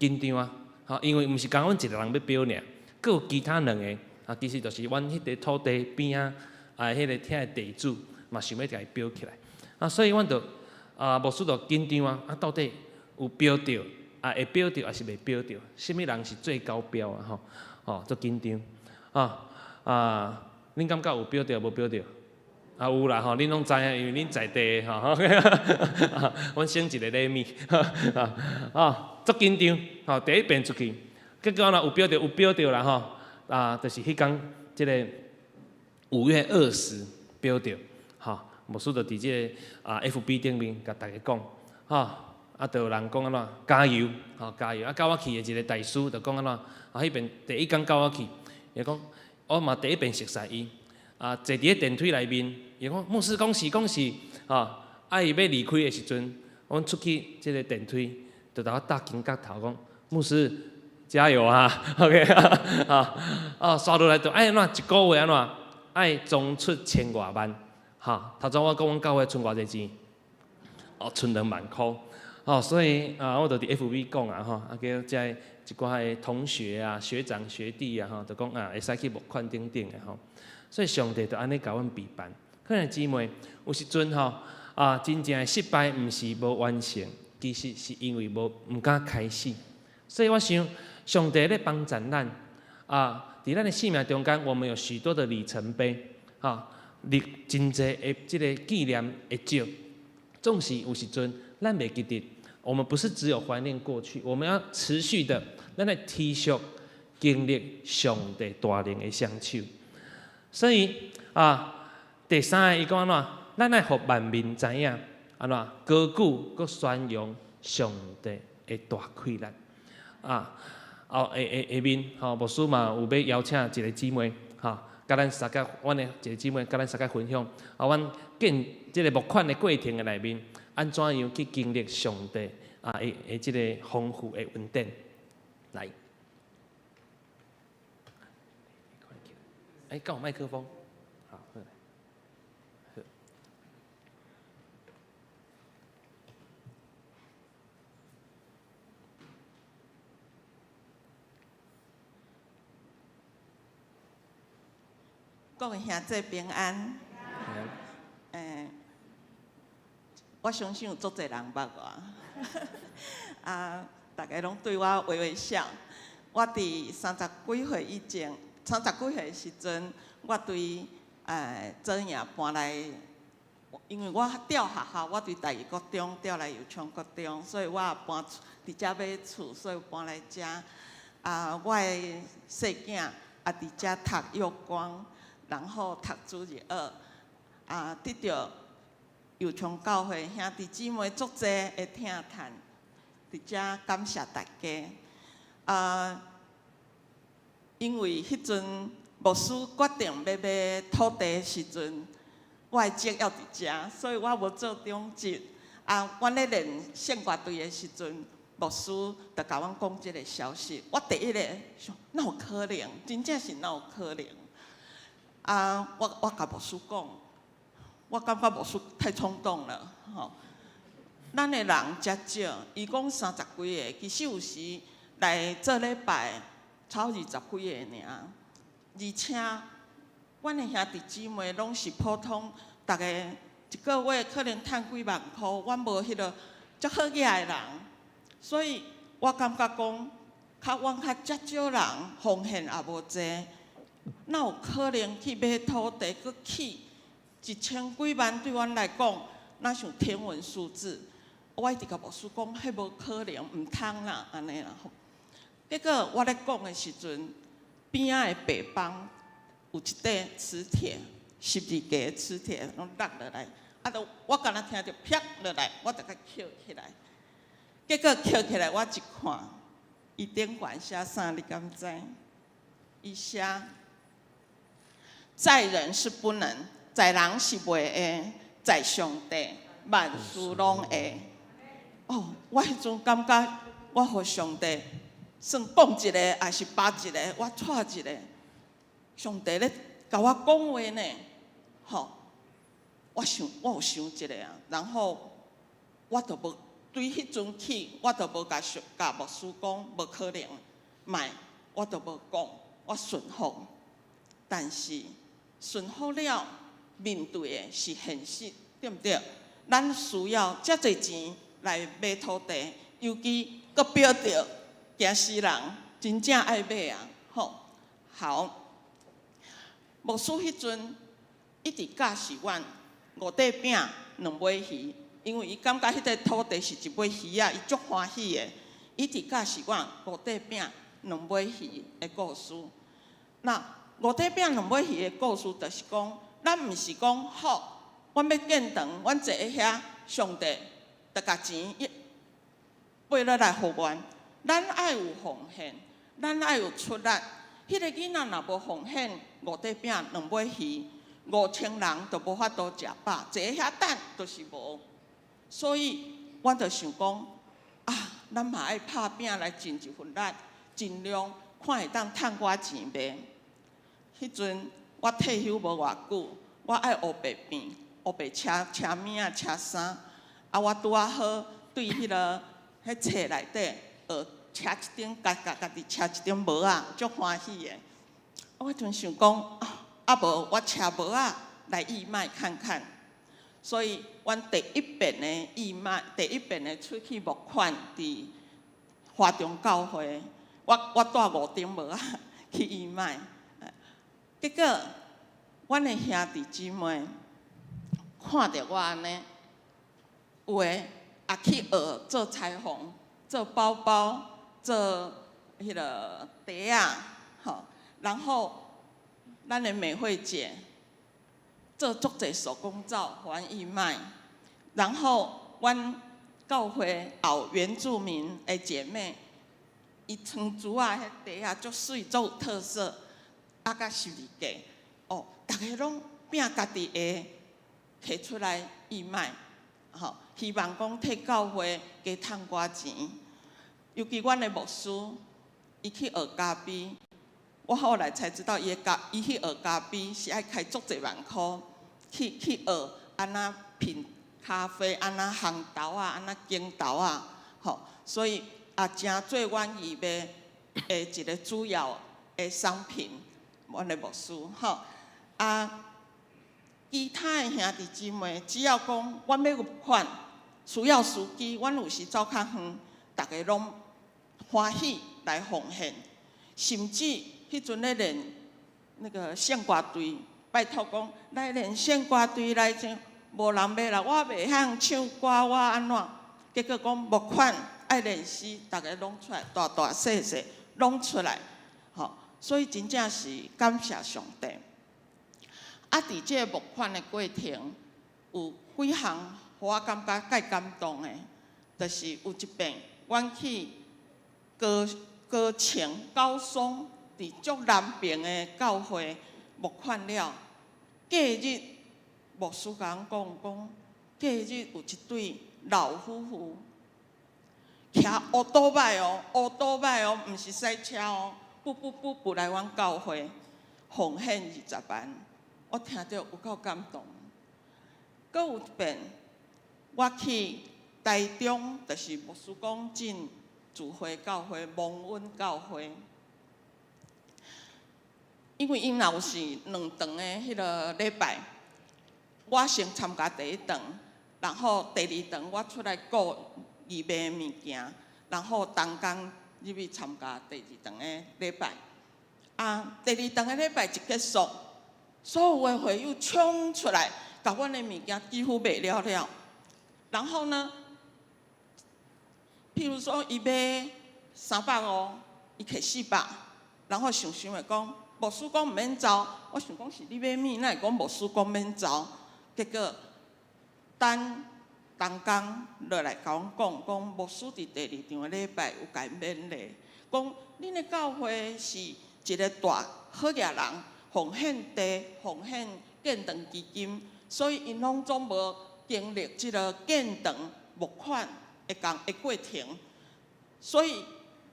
緊張啊！吼，因為毋是干阮一个人欲標爾，閣有其他兩个，啊，其實就是阮彼塊土地邊仔啊，彼个廳的地主嘛想欲共伊標起來，啊，所以阮就啊，牧師就緊張啊，啊，到底有標著，啊，會標著，抑是袂標著？啥物人是最高標啊？吼，吼，足緊張，啊啊，恁感覺有標著無標著？啊有啦吼，恁攏知影，因為恁在地的吼，阮省一个禮物，啊，足緊張，吼，第一遍出去，結果若有標著，有標著啦吼，啊，就是彼工這个5月20標著，吼，牧師就佇這个啊 FB 頂面共大家講，吼，啊，就有人講按怎加油，吼加油，啊，佮我去的一个大師就講按怎，啊，彼遍第一工佮我去，伊講我嘛第一遍熟似伊。啊，坐佇咧電梯內面，伊講牧師恭喜恭喜，啊，啊伊欲離開的時陣，阮出去這个電梯，就共我搭肩胛頭講，牧師加油啊，OK，啊，啊，煞落來就愛按怎一个月按怎，愛捐出千外萬，哈，頭先我講阮教會賰偌濟錢，哦，賰2萬箍，哦，所以啊，我就佇 FB 講啊，吼，啊叫遮一寡的同學啊、學長學弟啊，吼，就講啊，會使去募款等等的吼。所以上帝就按呢共阮備辦。可能姊妹有時陣吼啊，真正的失敗毋是無完成，其實是因為無毋敢開始。所以我想，上帝咧幫助咱啊，佇咱的生命中間，我們有許多的里程碑，哈，立真濟的這个紀念的石。總是有時陣，咱袂記得。我們不是只有懷念過去，我們要持續的，咱來持續經歷上帝大能的雙手。所以啊，第三个伊講按怎？咱愛予萬民知影，按怎高舉閣宣揚上帝的大氣力啊！後下下下面吼，牧師嘛有欲邀請一个姊妹吼，佮咱相共，阮的一个姊妹佮咱相共分享啊，阮見這个募款的過程的內面，按怎樣去經歷上帝啊？的的這个豐富的恩典來。欸，敢有麥克風？好，好。各位兄弟平安。欸，我相信有足濟人捌我，啊，大家攏對我微微笑。我佇三十幾歲以前，三十幾歲的時陣，我對左營搬來，因為我調學校，我對大義國中調來右昌國中，所以我也搬佇遮買厝，所以搬來遮。啊，我的細囝也佇遮讀幼光，然後讀主日學，啊，得著右昌教會兄弟姊妹足濟的疼疼，佇遮感謝大家。啊，因為彼陣牧師決定欲買土地的時陣，我的職猶佇遮，所以我無做長執。啊，阮咧練聖樂隊的時陣，牧師就共阮講這个消息。我第一个想，哪有可能？真正是哪有可能？啊，我共牧師講，我感覺牧師太衝動了，吼。咱的人遮少，伊講三十幾个，其實有時來做禮拜，超二十幾个爾。而且，阮的兄弟姊妹攏是普通，逐家一个月可能趁幾萬箍，阮無彼个遮好額的人，所以我我感覺講，較阮較遮少人奉獻也無濟，哪有可能去買土地，閣起一千幾萬？對阮來講，若像天文數字。我一直共牧師講，彼無可能，毋通啦，按呢啦吼。結果我咧講的時陣，邊仔的白板有一塊磁鐵，十字架的磁鐵攏落落來，啊，都我敢若聽著啪落來，我就共抾起來。結果抾起來，我一看，伊頂懸寫啥？你敢知？伊寫在人是不能，在人是袂會，在上帝萬事攏會。哦，我彼陣感覺我予上帝算講一個，抑是巴一個，我掣一个。上帝咧共我講話呢，吼！我想我有想一下啊，然後我就無對彼陣起，我就無共上共牧師講無可能，莫，我就無講，我順服。但是順服了，面對的是現實，對毋對？咱需要遮濟錢來買土地，尤其閣標著驚死人，真正愛買啊！吼，好，牧師彼陣一直教示阮五塊餅兩尾魚，因為伊感覺彼個土地是一尾魚仔，伊足歡喜的。伊一直教示阮五塊餅兩尾魚的故事。那五塊餅兩尾魚的故事，就是講，咱毋是講好，阮欲建堂，阮坐佇遐，上帝就共錢一撥落來予阮。咱愛有奉獻，咱愛有出力。彼個囡仔若無奉獻五塊餅兩尾魚，5000人就無法度食飽，坐佇遐等就是無。所以，阮就想講，啊，咱嘛愛拍拚來盡一份力，盡量看會當趁寡錢袂。彼陣我退休無偌久，我愛烏白變，烏白車車物仔、車衫。啊，我拄仔好對彼个彼冊內底學車一頂，家家家己車一頂帽仔，足歡喜的。我陣想講，啊無我車帽仔來義賣看看。所以，阮第一遍的義賣，第一遍的出去募款，佇華中教會，我帶五頂帽仔去義賣。結果，阮的兄弟姊妹看著我按呢，有的也去學做裁縫、做包包、做彼个袋仔，吼。然後，咱的美惠姐做足濟手工皂，予阮義賣。然後，阮教會也有原住民的姐妹，伊穿珠仔彼袋仔足媠，足有特色。啊，佮十字架，哦，逐家攏摒家己的提出來義賣，吼，希望講替教會加趁寡錢。尤其阮的牧師，伊去學咖啡，我後來才知道，伊去學咖啡是愛開足濟萬箍，去學按怎品咖啡，按怎烘豆仔，按怎揀豆仔，吼，所以也成做阮義賣的一個主要的商品。阮的牧師，吼啊，其他的兄弟姊妹，只要講阮欲募款，需要司機，阮有時走較遠，逐家攏歡喜來奉獻，甚至彼陣咧練那個聖歌隊，拜託講來練聖歌隊來唱，無人欲來，我袂曉唱歌，我按怎？結果講募款愛練習，逐家攏出來，大大細細攏出來，吼。所以真正是感謝上帝。啊，佇這個募款的過程，有幾項予我感覺蓋感動的，就是有一遍，阮去高高清高松，佇足南邊的教會募款了，隔日牧師共阮講講，隔日有一對老夫婦騎烏多擺哦，烏多擺哦，毋是賽車哦。噗噗噗噗來阮教會奉獻20萬，我聽著有夠感動。閣有一遍，我去台中，就是牧師講進聚會教會蒙恩教會，因為𪜶若有是兩場的彼个禮拜，我先參加第一場，然後第二場我出來顧義賣的物件，然後同工入去參加第二場的禮拜。啊，第二場的禮拜一結束，所有的會友衝出來，共阮的物件幾乎賣了了。然後呢，譬如說，伊買350，伊摕400，然後想想會講，牧師講毋免走，我想講是你買物，哪會講牧師講免走？結果等同工落來共阮講，講牧師佇第二場的禮拜有共𪜶勉勵，講恁的教會是一個大好額人，奉獻地、奉獻建堂基金，所以𪜶攏總無經歷這个建堂募款的工的過程，所以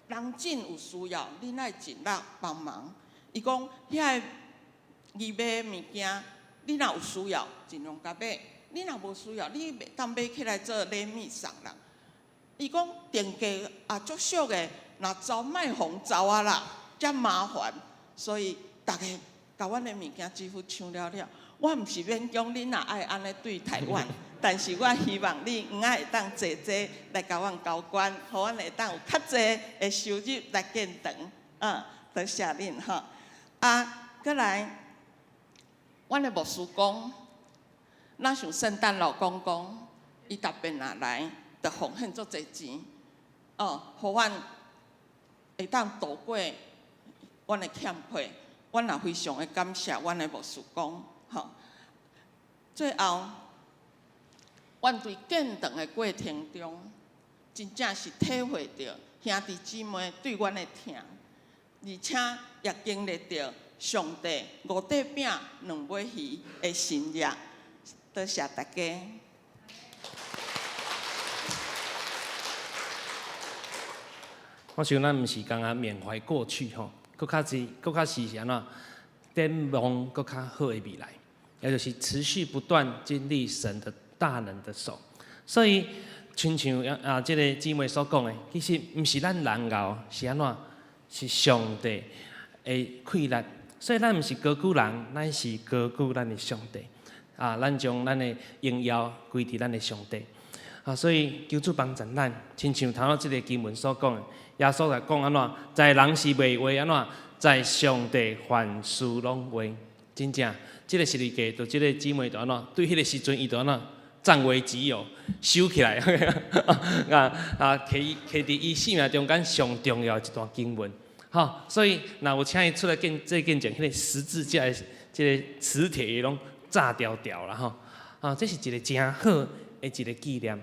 人真有需要，恁愛盡力幫忙。伊講遐个伊買物件，你若有需要，盡量共買；你若無需要，你袂當買起來做禮物送人。伊講定價也足俗的，若走莫予走啊啦，遮麻煩，所以逐家共阮的物件幾乎搶了了。我毋是勉強恁若愛按呢對待阮，但是我希望你毋仔會當坐坐來共阮交關，予阮會當有較濟的收入來建堂。嗯，多謝恁吼。啊，閣來，阮的牧師講，若像聖誕老公公，伊逐遍若來，就奉獻足濟錢，哦，予阮會當度過阮的欠缺。阮也非常的感謝阮的牧師公，吼。最後，阮對建堂的過程中，真正是體會著兄弟姊妹對阮的疼，而且也經歷著上帝五塊餅兩尾魚的神蹟。多謝大家。我想咱毋是干焦緬懷過去吼，閣較是閣較是是按怎展望閣較好的未來，也就是持續不斷經歷神的大能的手。所以，親像啊這个姊妹所講的，其實毋是咱人𠢕，是按怎？是上帝的氣力。所以咱毋是高舉人，咱是高舉咱的上帝。啊，咱將咱的榮耀歸佇咱的上帝。啊，所以求主幫助咱，親像頭仔這个經文所講的，耶穌來講按怎？在人是袂話按怎？在上帝凡事攏話。真正，這个十字架，就這个姊妹就按怎？對彼个時陣，伊就按怎？佔為己有，收起來，啊啊，摕摕佇伊生命中間上重要的一段經文。吼，所以若有請伊出來見這見證，彼个十字架的這个磁鐵伊攏炸掉掉啦吼。啊，這是一个誠好的一个紀念，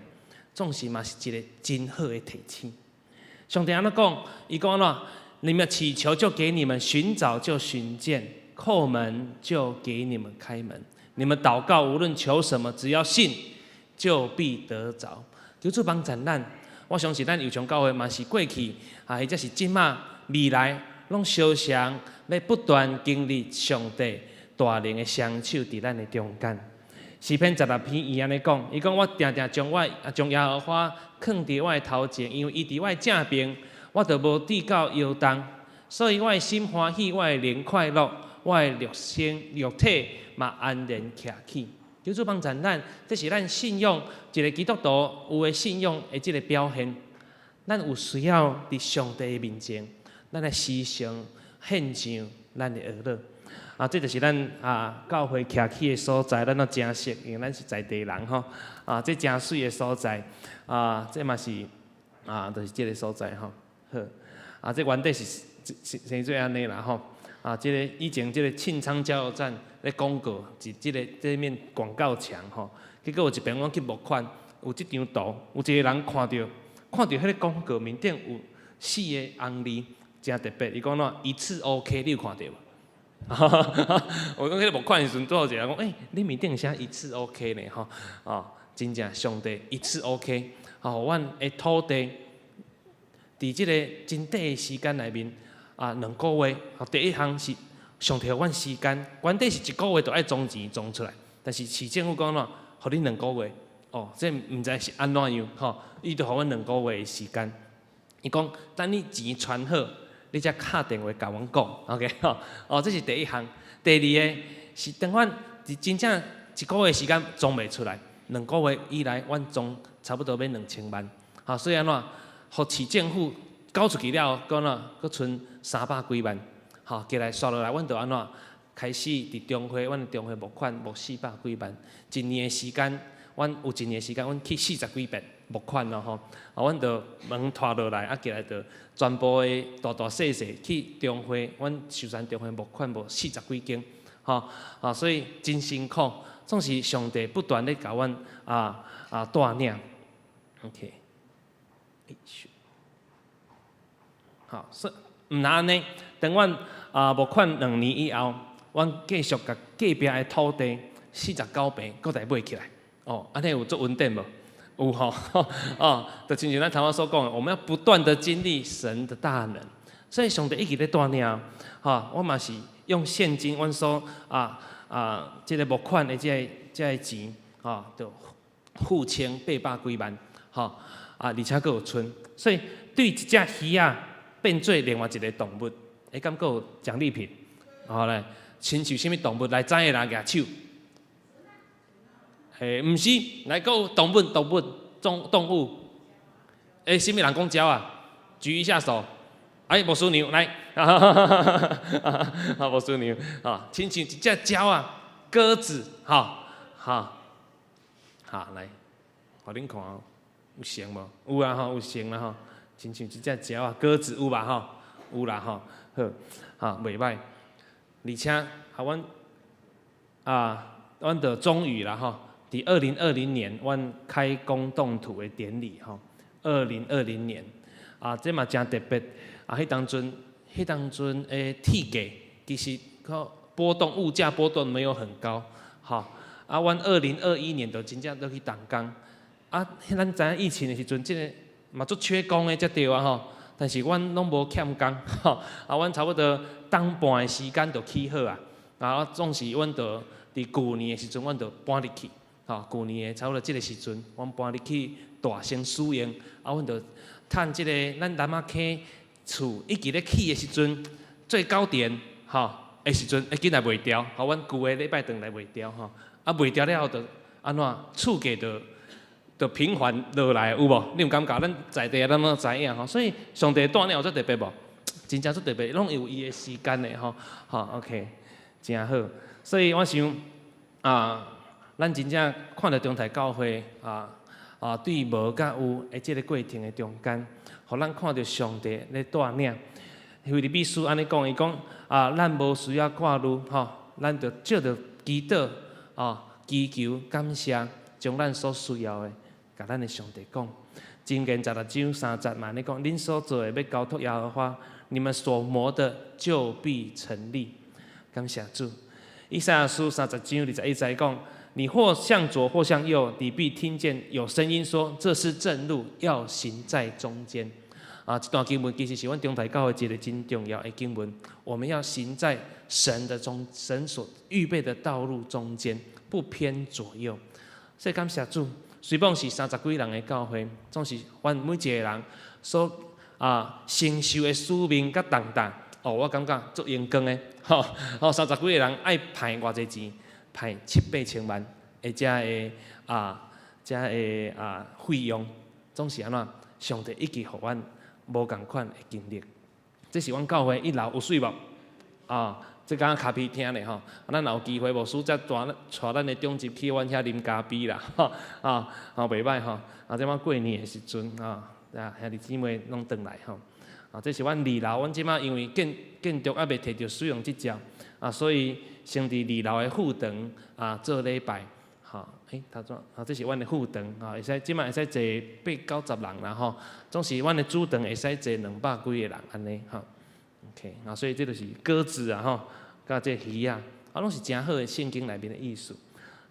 總是嘛是一个真好的提醒。上帝按怎講？伊講按怎？你們祈求就給你們，尋找就尋見，叩門就給你們開門。你們禱告無論求什麼，只要信，就必得著。求主幫助咱，我相信咱右長教會嘛是過去啊，或者是這馬未來，攏相常欲不斷經歷上帝大能的雙手佇咱的中間。詩篇16篇伊按呢講，伊講我定定將我啊將耶和華囥佇我的頭前，因為伊佇我的正爿，我就無致到搖動。所以我的心歡喜，我的靈快樂，我的肉身肉體嘛安然徛起。求主幫助咱，這是咱信仰一个基督徒有的信仰的這个表現。咱有需要佇上帝的面前，咱來時常獻上咱的哀樂。啊，這就是咱啊教會徛起的所在，咱攏誠熟，因為咱是在地人吼。啊，這誠媠的所在，啊，這嘛是啊，就是這个所在吼。好，啊，這原底是生做按呢啦吼。啊，這个以前這个慶昌加油站咧廣告，是這个這面廣告牆吼。結果有一遍阮去募款，有這張圖，有一个人看著看著彼个廣告面頂有四个紅字，誠特別。伊講怎一次 OK，你有看著無？我講彼个募款的時陣，拄好一個人講，欸，你面頂寫一次 OK 呢？吼，哦，真正上帝一次 OK，吼，阮的土地佇這个真短的時間內面，啊，2個月，第一項是上帝予阮時間，原底是一個月就愛裝錢裝出來，但是市政府講怎，予你2個月，哦，這毋知是按怎樣，吼，伊就予阮兩個月的時間。伊講等你錢存好，你才敲電話共阮講，OK 吼，哦，這是第一項。第二个是當阮是真正一個月時間裝袂出來，兩個月以來，阮裝差不多欲2000萬，吼，所以按怎？予市政府交出去了後，閣怎閣賰三百幾萬，吼，過來煞落來，阮就按怎開始佇中會，阮的中會募款募四百幾萬，一年的時間，阮有一年的時間，阮去四十幾遍募款咯吼，啊，阮就門拖落來，啊，過來就全部的大大細細去中會，阮壽山中會募款募四十幾間，吼，啊，所以真辛苦，總是上帝不斷咧共阮帶領，OK，好，所毋但按呢，當阮募款2年以後，阮繼續共隔壁的土地四十九坪閣來買起來。哦，按呢有足穩定無？有吼，哦，就親像咱頭仔所講的，我們要不斷的經歷神的大能，所以上帝一直咧帶領，吼，我嘛是用現金，阮所這个募款的這个錢，吼，就付清八百幾萬，吼，啊，而且閣有賰，所以對一隻魚仔變做另外一个動物，會敢閣有獎勵品，好來，親像啥物動物來知的人舉手。欸，毋是，來閣有動物，動物，動物。欸，啥物人講鳥仔？舉一下手。哎，牧師娘來，好，牧師娘，啊，親像一隻鳥仔，鴿子，吼，好，好，來，予恁看，有像無？有啊，吼，有像啦，吼，親像一隻鳥仔，鴿子有吧？吼，有啦，吼，好，好，袂䆀，而且，啊，阮，啊，阮就終於啦，吼。佇2020年，阮開工動土的典禮吼。二零二零年，啊，這嘛誠特別。啊，彼當陣的鐵價其實較波動，物價波動沒有很高，吼。啊，阮2021年就真正落去動工。啊，咱知影疫情的時陣，這个嘛足缺工的才對啊吼。但是阮攏無欠工，吼。啊，阮差不多冬半的時間就起好啊。啊，總是阮就佇舊年的時陣，阮就搬入去。吼，舊年的差不多這个時陣，阮搬入去大聲使用，啊，阮就趁這个咱南仔坑厝一直咧起的時陣，最高點吼的時陣，會緊來賣掉，吼，阮舊个禮拜轉來賣掉吼，啊賣掉了後就按怎厝價就平緩落來，有無？你有感覺？咱在地咱攏知影吼，所以上帝帶領有足特別無？真正足特別，攏有伊的時間的吼，吼，OK，誠好。所以我想啊，咱真正看著中泰教會對無佮有的這个過程的中間，予咱看著上帝咧帶領。腓立比書按呢講，伊講啊，咱無需要掛慮吼，咱就藉著祈禱啊，祈求感謝，將咱所需要的，共咱的上帝講。箴言16章3節嘛，按呢講，恁所做的欲交託耶和華，你們所謀的就必成立。感謝主。以賽亞書30章21節講。你或向左，或向右，你必聽見有聲音說：這是正路，要行在中間。啊，這段經文其實是阮中泰教會一個真重要的經文。我們要行在神的中，神所預備的道路中間，不偏左右。所以感謝主，雖罔是三十幾人的教會，總是阮每一個人所承受的使命佮重擔。哦，我感覺足榮光的，吼，哦，三十幾個人愛派偌濟錢？派七八千萬的這个費用，總是按怎？上帝一直予阮無仝款的經歷。這是阮教會一樓有媠無？啊，這敢若咖啡廳咧吼。啊，咱若有機會，牧師才帶咱的長執去阮遐啉咖啡啦，吼啊，吼袂䆀吼。啊，這擺過年的時陣啊，兄弟姊妹攏轉來吼。啊，這是阮二樓，阮這擺因為建築猶未提著使用執照，啊，所以先佇二樓的副堂做禮拜，吼，欸，頭轉，啊，這是阮的副堂，啊，會使這擺會使坐八九十人啦吼，總是阮的主堂會使坐兩百幾个人按呢吼，OK，啊，所以這就是鴿子啊吼，佮這魚仔，啊，攏是誠好的聖經內面的意思。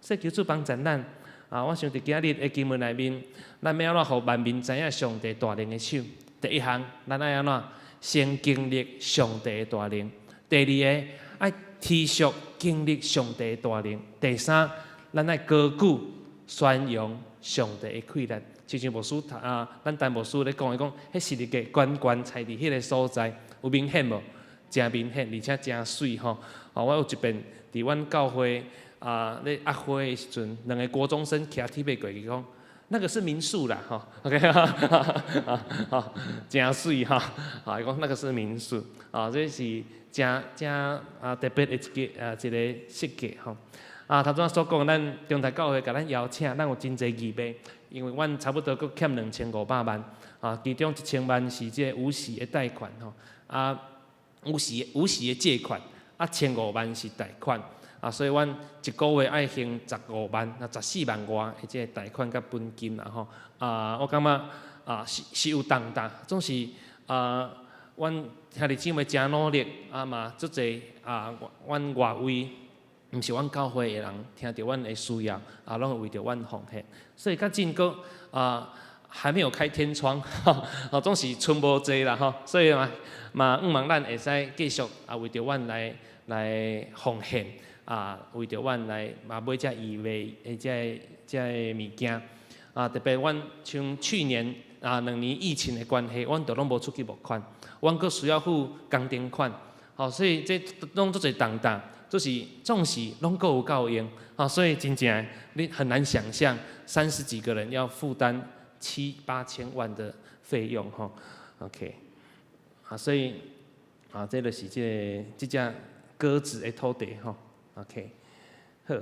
所以求主幫助咱，啊，我想佇今日的經文內面，咱欲按怎予萬民知影上帝大能的手？第一項，咱愛按怎先經歷上帝的大能；第二个，愛持續經歷上帝的大能；第三，咱愛高舉宣揚上帝的氣力。親像牧師啊，咱陳牧師咧講，伊講，彼十字架懸懸踩佇彼个所在，有明顯無？誠明顯，而且誠媠吼。哦，我有一遍佇阮教會咧壓花的時陣，兩个國中生騎鐵馬過去講，那個是民宿啦，吼，OK，好，誠媠哈，啊，伊講那個是民宿，啊，這是誠誠啊特別的一個設計吼。啊，頭拄仔所講，咱中台教會共咱邀請，咱有真濟義賣，因為阮差不多閣欠2500萬，啊，其中1000萬是這個無息的貸款吼，啊，無息的借款，啊，千五萬是貸款。啊，所以阮一個月愛還15萬，啊，14萬外的這個貸款佮本金啦吼。啊，我感覺啊是有重擔，總是啊，阮兄弟姊妹誠努力，啊嘛足濟啊，阮外圍，毋是阮教會的人，聽著阮的需要，啊，攏會為著阮奉獻。所以較進閣啊，還沒有開天窗，吼，總是賰無濟啦吼。所以嘛嘛，向望咱會使繼續啊，為著阮來奉獻。啊，為著阮來嘛買這義賣的這個物件，啊，特別阮像去年啊2年疫情的關係，阮都攏無出去募款，阮閣需要付工程款，吼，所以這攏足濟重擔，就是總是攏閣有夠用，吼，所以真正你很難想象30幾個人要負擔七八千萬的費用，吼，OK，啊，所以啊，這就是這個這隻鴿子的土地，吼。OK，好，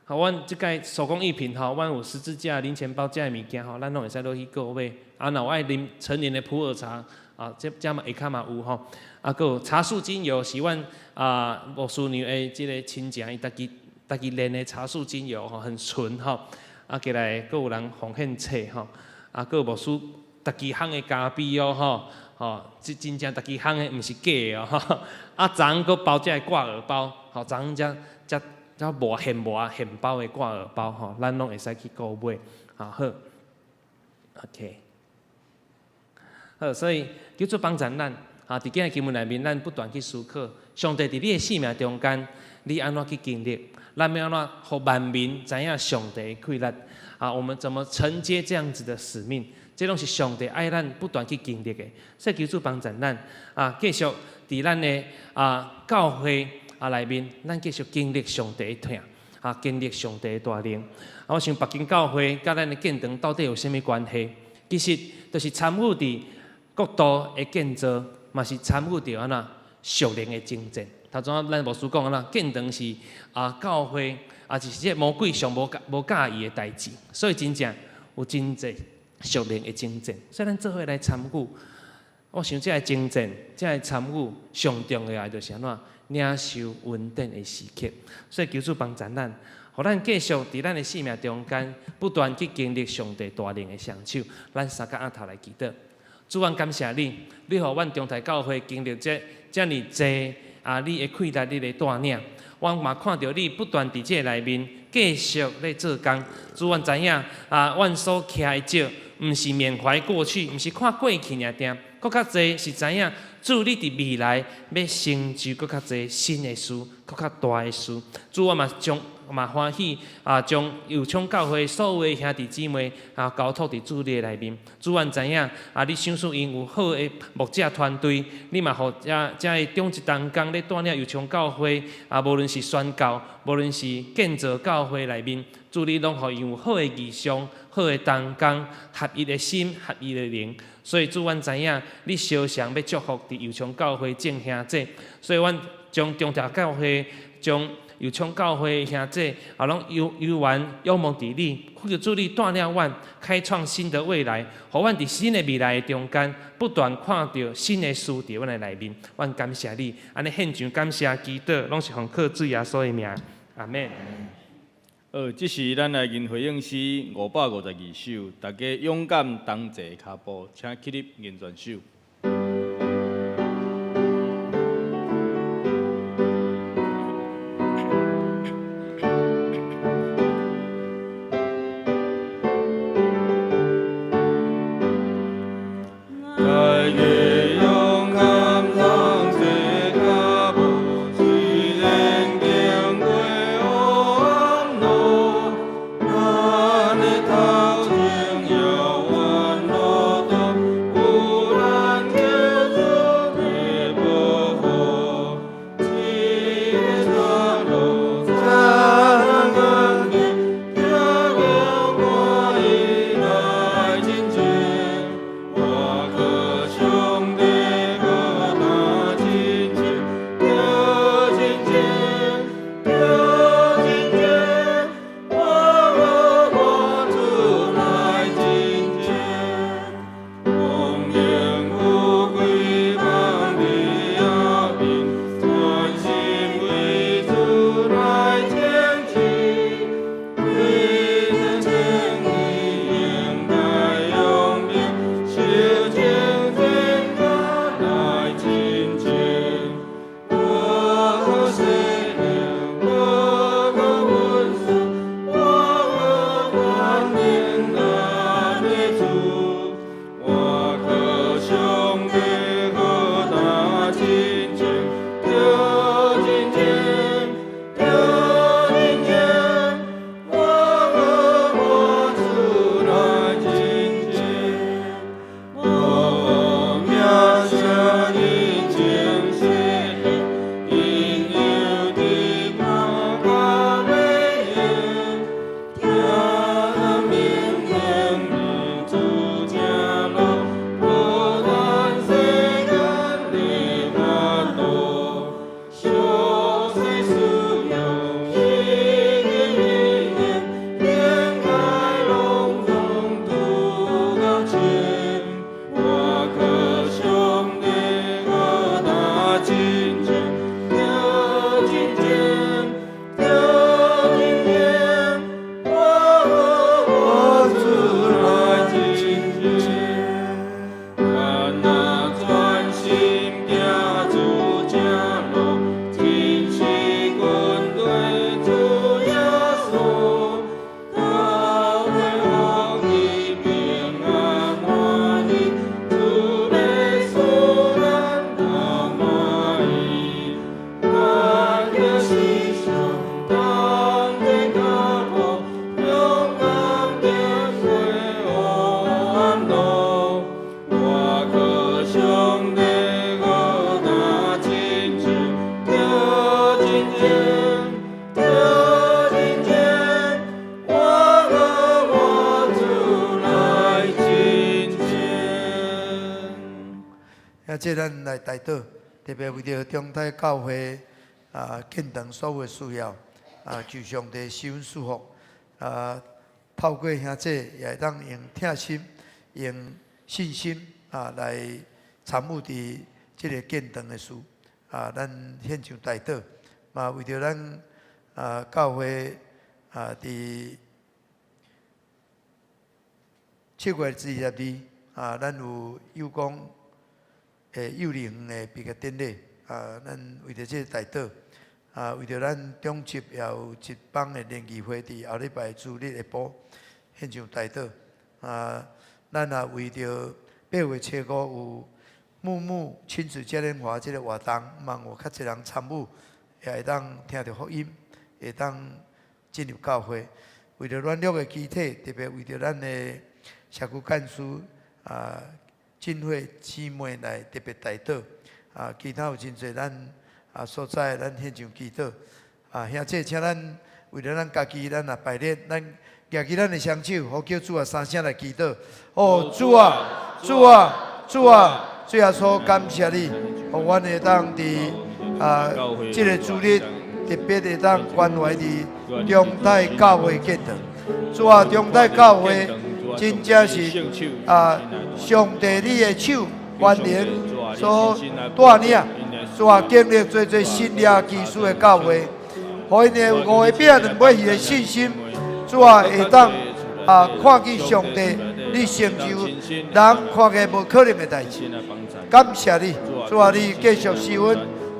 好，阮這擺手工藝品吼，阮有十字架、零錢包這个物件吼，咱攏會使落去購買。啊，若有愛啉陳年的普洱茶，啊，這嘛下跤嘛有吼。啊，閣有茶樹精油是阮啊牧師娘的這個親情，伊家己煉的茶樹精油吼，很純吼。啊，過來閣有人奉獻冊吼，啊，閣有牧師家己烘的咖啡哦吼。吼，這真正家己烘的，毋是假的哦。啊，昨昏閣包這个掛耳包，吼，昨昏才才才磨現磨現包的掛耳包吼，咱攏會使去購買，啊好，OK，好，所以求主幫助咱，啊，佇今日經文內面，咱不斷去思考，上帝佇你的生命中間，你按怎去經歷？咱欲按怎予萬民知影上帝的氣力？啊，我們怎麼承接這樣子的使命？這攏是上帝愛咱不斷去經歷的，所以求主幫助咱啊，繼續佇咱的啊教會啊內面，咱繼續經歷上帝的疼，啊，經歷上帝的帶領。啊，我想北京教會佮咱的建堂到底有啥物關係？其實就是參與佇國度的建造，嘛是參與著按怎屬靈的征戰。頭拄仔咱牧師講按怎，建堂是啊教會啊，就是這魔鬼上無佮意的代誌，所以真正有真濟屬靈的征戰，所以咱做伙來參與。我想這個征戰，這個參與上重要的就是按怎領受恩典的時刻。所以求主幫助咱，予咱繼續佇咱的生命中間不斷去經歷上帝大能的雙手。咱三個按頭來祈禱，主，阮感謝你，你予阮中台教會經歷這遮爾濟啊，你的氣力，你的帶領，阮嘛看著你不斷佇這內面繼續咧做工。主，阮知影啊，阮所徛的石，毋是緬懷過去，毋是看過去爾定，閣較濟是知影主你佇未來欲成就閣較濟新的事，閣較大的事。主，我嘛將嘛歡喜啊，將右昌教會所有的兄弟姊妹啊交託佇主你的內面。主，阮知影啊，你賞賜𪜶有好的牧者團隊，你嘛予遮遮的長執同工咧帶領右昌教會啊，無論是宣教，無論是建造教會內面，主你攏予𪜶有好的異象、好的同工、合一的心、合一的靈。所以主，阮知影你相常欲祝福佇右昌教會眾兄弟，所以阮將中台教會將右昌教會兄弟啊，攏猶猶原仰望佇你，呼求主你帶領阮開創新的未來，予阮佇新的未來的中間不斷看著新的事佇阮的內面。阮感謝你，按呢獻上感謝祈禱，攏是奉靠主耶穌的名，阿們。好，這時咱來吟回應詩552首，大家勇敢同齊跤步，請起立認全首。大家勇敢同齊跤步，雖然經過黑暗路，咱的頭前遙遠路途，有咱兄姊，咱來代禱，特別為著中泰教會啊，建堂所有的需要啊，求上帝賜阮祝福啊，透過兄姊也會當用疼心、用信心啊來參與佇這个建堂的事啊，咱獻上代禱，嘛為著咱啊教會啊佇7月22啊，咱有幼工的幼兒園的畢業典禮啊，咱為著這个代禱啊，為著咱中集也有一班的聯誼會佇後禮拜主日下晡獻上代禱啊，咱也為著8月初五有木木親子嘉年華這个活動，望有較濟人參與，也會當聽著福音，會當進入教會。為著軟弱的肢體，特別為著咱的社區幹事啊，進會姊妹來特別代禱啊，其他有真濟咱啊所在，咱獻上祈禱啊，兄姊，請咱為著咱家己，咱也排列，咱舉起咱的雙手，呼叫主啊三聲來祈禱。哦，主啊，主啊，主啊，主耶穌感謝你，予阮會當佇啊這个主日特別會當關懷佇中泰教會建堂。主啊，中泰教會真正是啊，上帝你的手權能所帶領，主啊，經歷濟濟神蹟奇事的教會，予𪜶的五个餅兩尾魚的信心，主啊，會當啊看見上帝你成就人看見無可能的代誌。感謝你，主啊，你繼續賜阮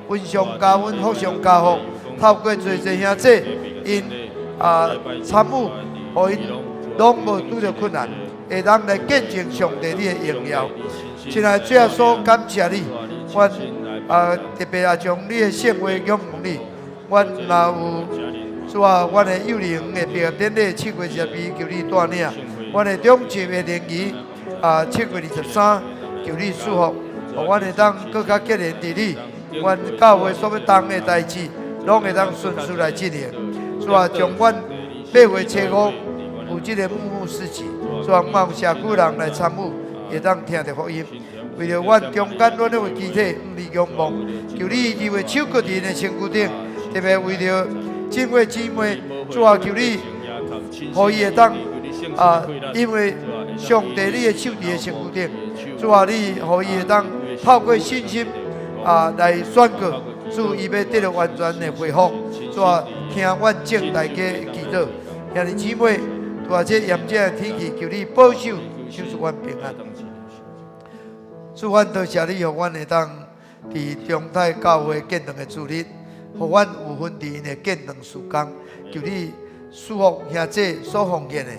恩上加恩，福上加福，透過濟濟兄姊𪜶啊參與，予𪜶攏無拄著困難，會當來見證上帝你的榮耀。親愛的主耶穌，感謝你，阮啊特別也將你的聖話仰望你，阮若有主啊，阮的幼兒園的畢業典禮7月22求你帶領，阮的中集的聯誼啊7月23求你祝福，予阮會當閣較結連佇你，阮教會所欲動的代誌，攏會當順遂來進行。主啊，將阮8月初五有這个木木市集，主啊，望社區人來參與，會當聽著福音。為著阮中間軟弱的肢體，向你仰望，求你醫治的手擱佇𪜶的身軀頂，特別為著這位姊妹，主啊，求你，予伊會當啊，因為上帝你的手佇伊身軀頂，主啊，你予伊會當透過信心啊來宣告，主伊欲得著完全的恢復。主啊，聽阮眾大家的祈禱，兄弟姊妹，拄啊這炎熱的天氣，求你保守，賞賜阮平安。主，阮多謝你，予阮會當佇中泰教會建堂的主日，予阮有份佇𪜶的建堂事工，求你祝福兄姊所奉獻的，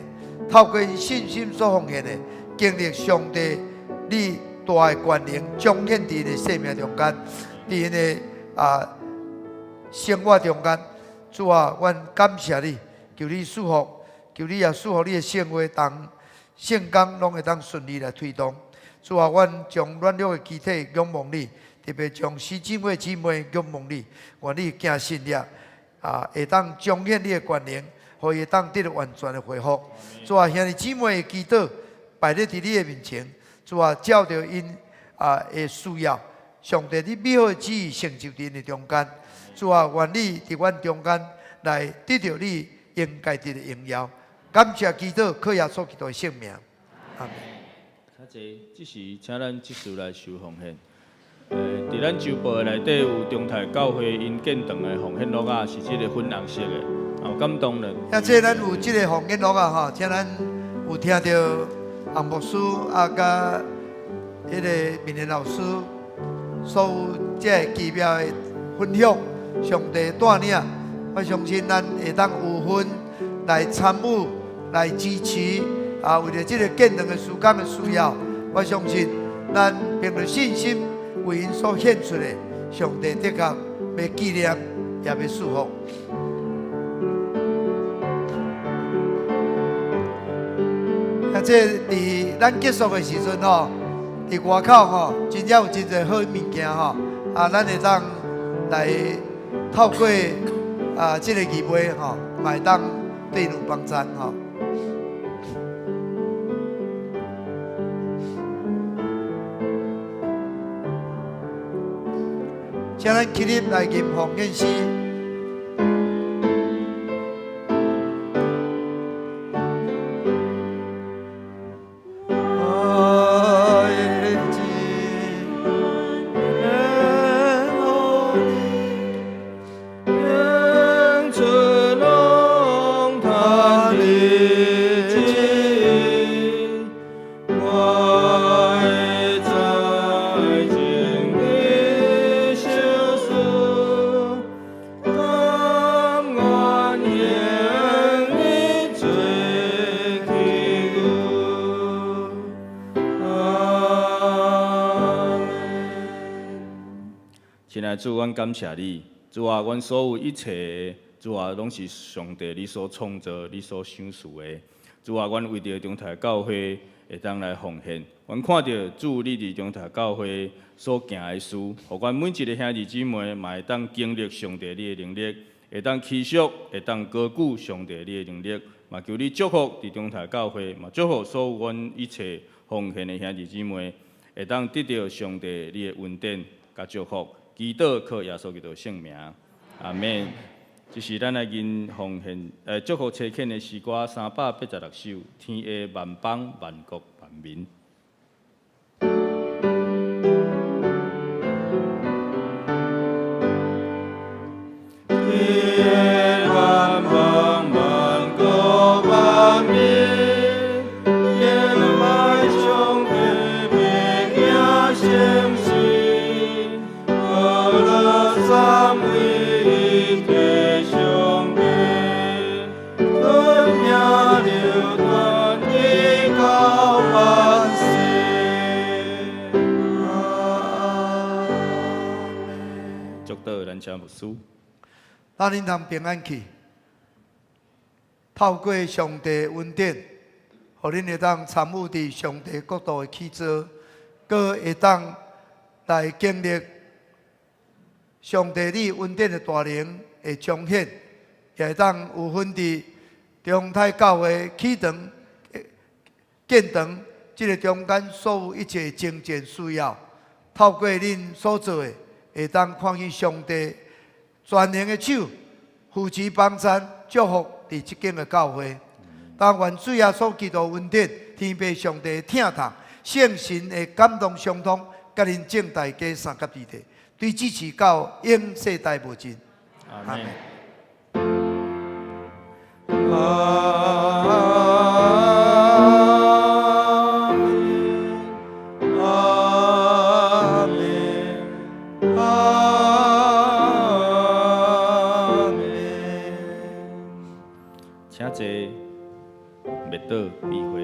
透過𪜶信心所奉獻的，經歷上帝你大的權能彰顯佇𪜶的生命中間，佇𪜶的啊生活中間。主啊，阮感謝你，求你祝福，求你也祝福你的聖會當聖工攏會當順利來推動。主啊，阮將軟弱的肢體仰望你，特別將施姊妹姊妹仰望你，願你行神蹟啊，會當彰顯你的權能，予伊會當得著完全的恢復。主啊，兄弟姊妹的祈禱擺咧佇你的面前，主啊，照著𪜶啊的需要，上帝你美好的旨意成就佇𪜶的中間。主啊，願你佇阮中間來得著你應該得的榮耀。感謝祈禱，靠耶穌基督的聖名。阿門。較濟，這時請咱執事來收奉獻。佇咱週報的內底有中泰教會𪜶建堂的奉獻簿仔，是這个粉紅色的，有感動的。啊，這咱有這个奉獻簿仔吼，請咱有聽著洪牧師啊，佮彼个明年老師所有這个奇妙的分享，上帝帶領，我相信咱會當有份來參與、來支持。啊，為著這个建堂的事工的需要，我相信咱憑著信心為𪜶所獻出的，上帝的確欲紀念，也欲祝福。啊，這佇咱結束的時陣吼，佇外口吼，真正有真濟好物件吼，啊，咱會當來透過啊這个義賣吼，嘛會當對𪜶有幫助吼。請咱起立來吟奉獻詩。親愛的主，阮感謝你，主啊，阮所有一切，主啊，攏是上帝你所創造、你所賞賜的。主啊，阮為著中泰教會會當來奉獻，阮看著主你佇中泰教會所行的事，予阮每一个兄弟姊妹嘛會當經歷上帝你的能力，會當持續，會當高舉上帝你的能力，嘛求你祝福佇中泰教會，嘛祝福所有阮一切奉獻的兄弟姊妹，會當得著上帝你的恩典佮祝福。祈禱靠耶穌基督聖名，阿們。這是咱來吟奉獻，祝福差遣的詩歌386首，天下萬邦萬國萬民。天下萬邦萬國萬民，敬拜上帝，欲行聖事，歌樂讚美一體上帝，尊名流傳直到萬世。祝禱，咱請牧師。咱恁通平安去，透過上帝恩典，予恁會當參與佇上帝國度的起造，閣會當來經歷上帝你恩典的大能的彰顯，也會當有份佇中泰教會起堂建堂這个中間所有一切征戰需要，透過恁所做的，會當看見上帝全能的手扶持幫贊祝福佇這間的教會。但願主耶穌基督恩典、天父上帝疼痛、聖神的感動相通，佮恁眾大家相佮佇咧，對支持到永世代無盡。阿們。阿們，阿們，阿們。請坐，默禱閉會。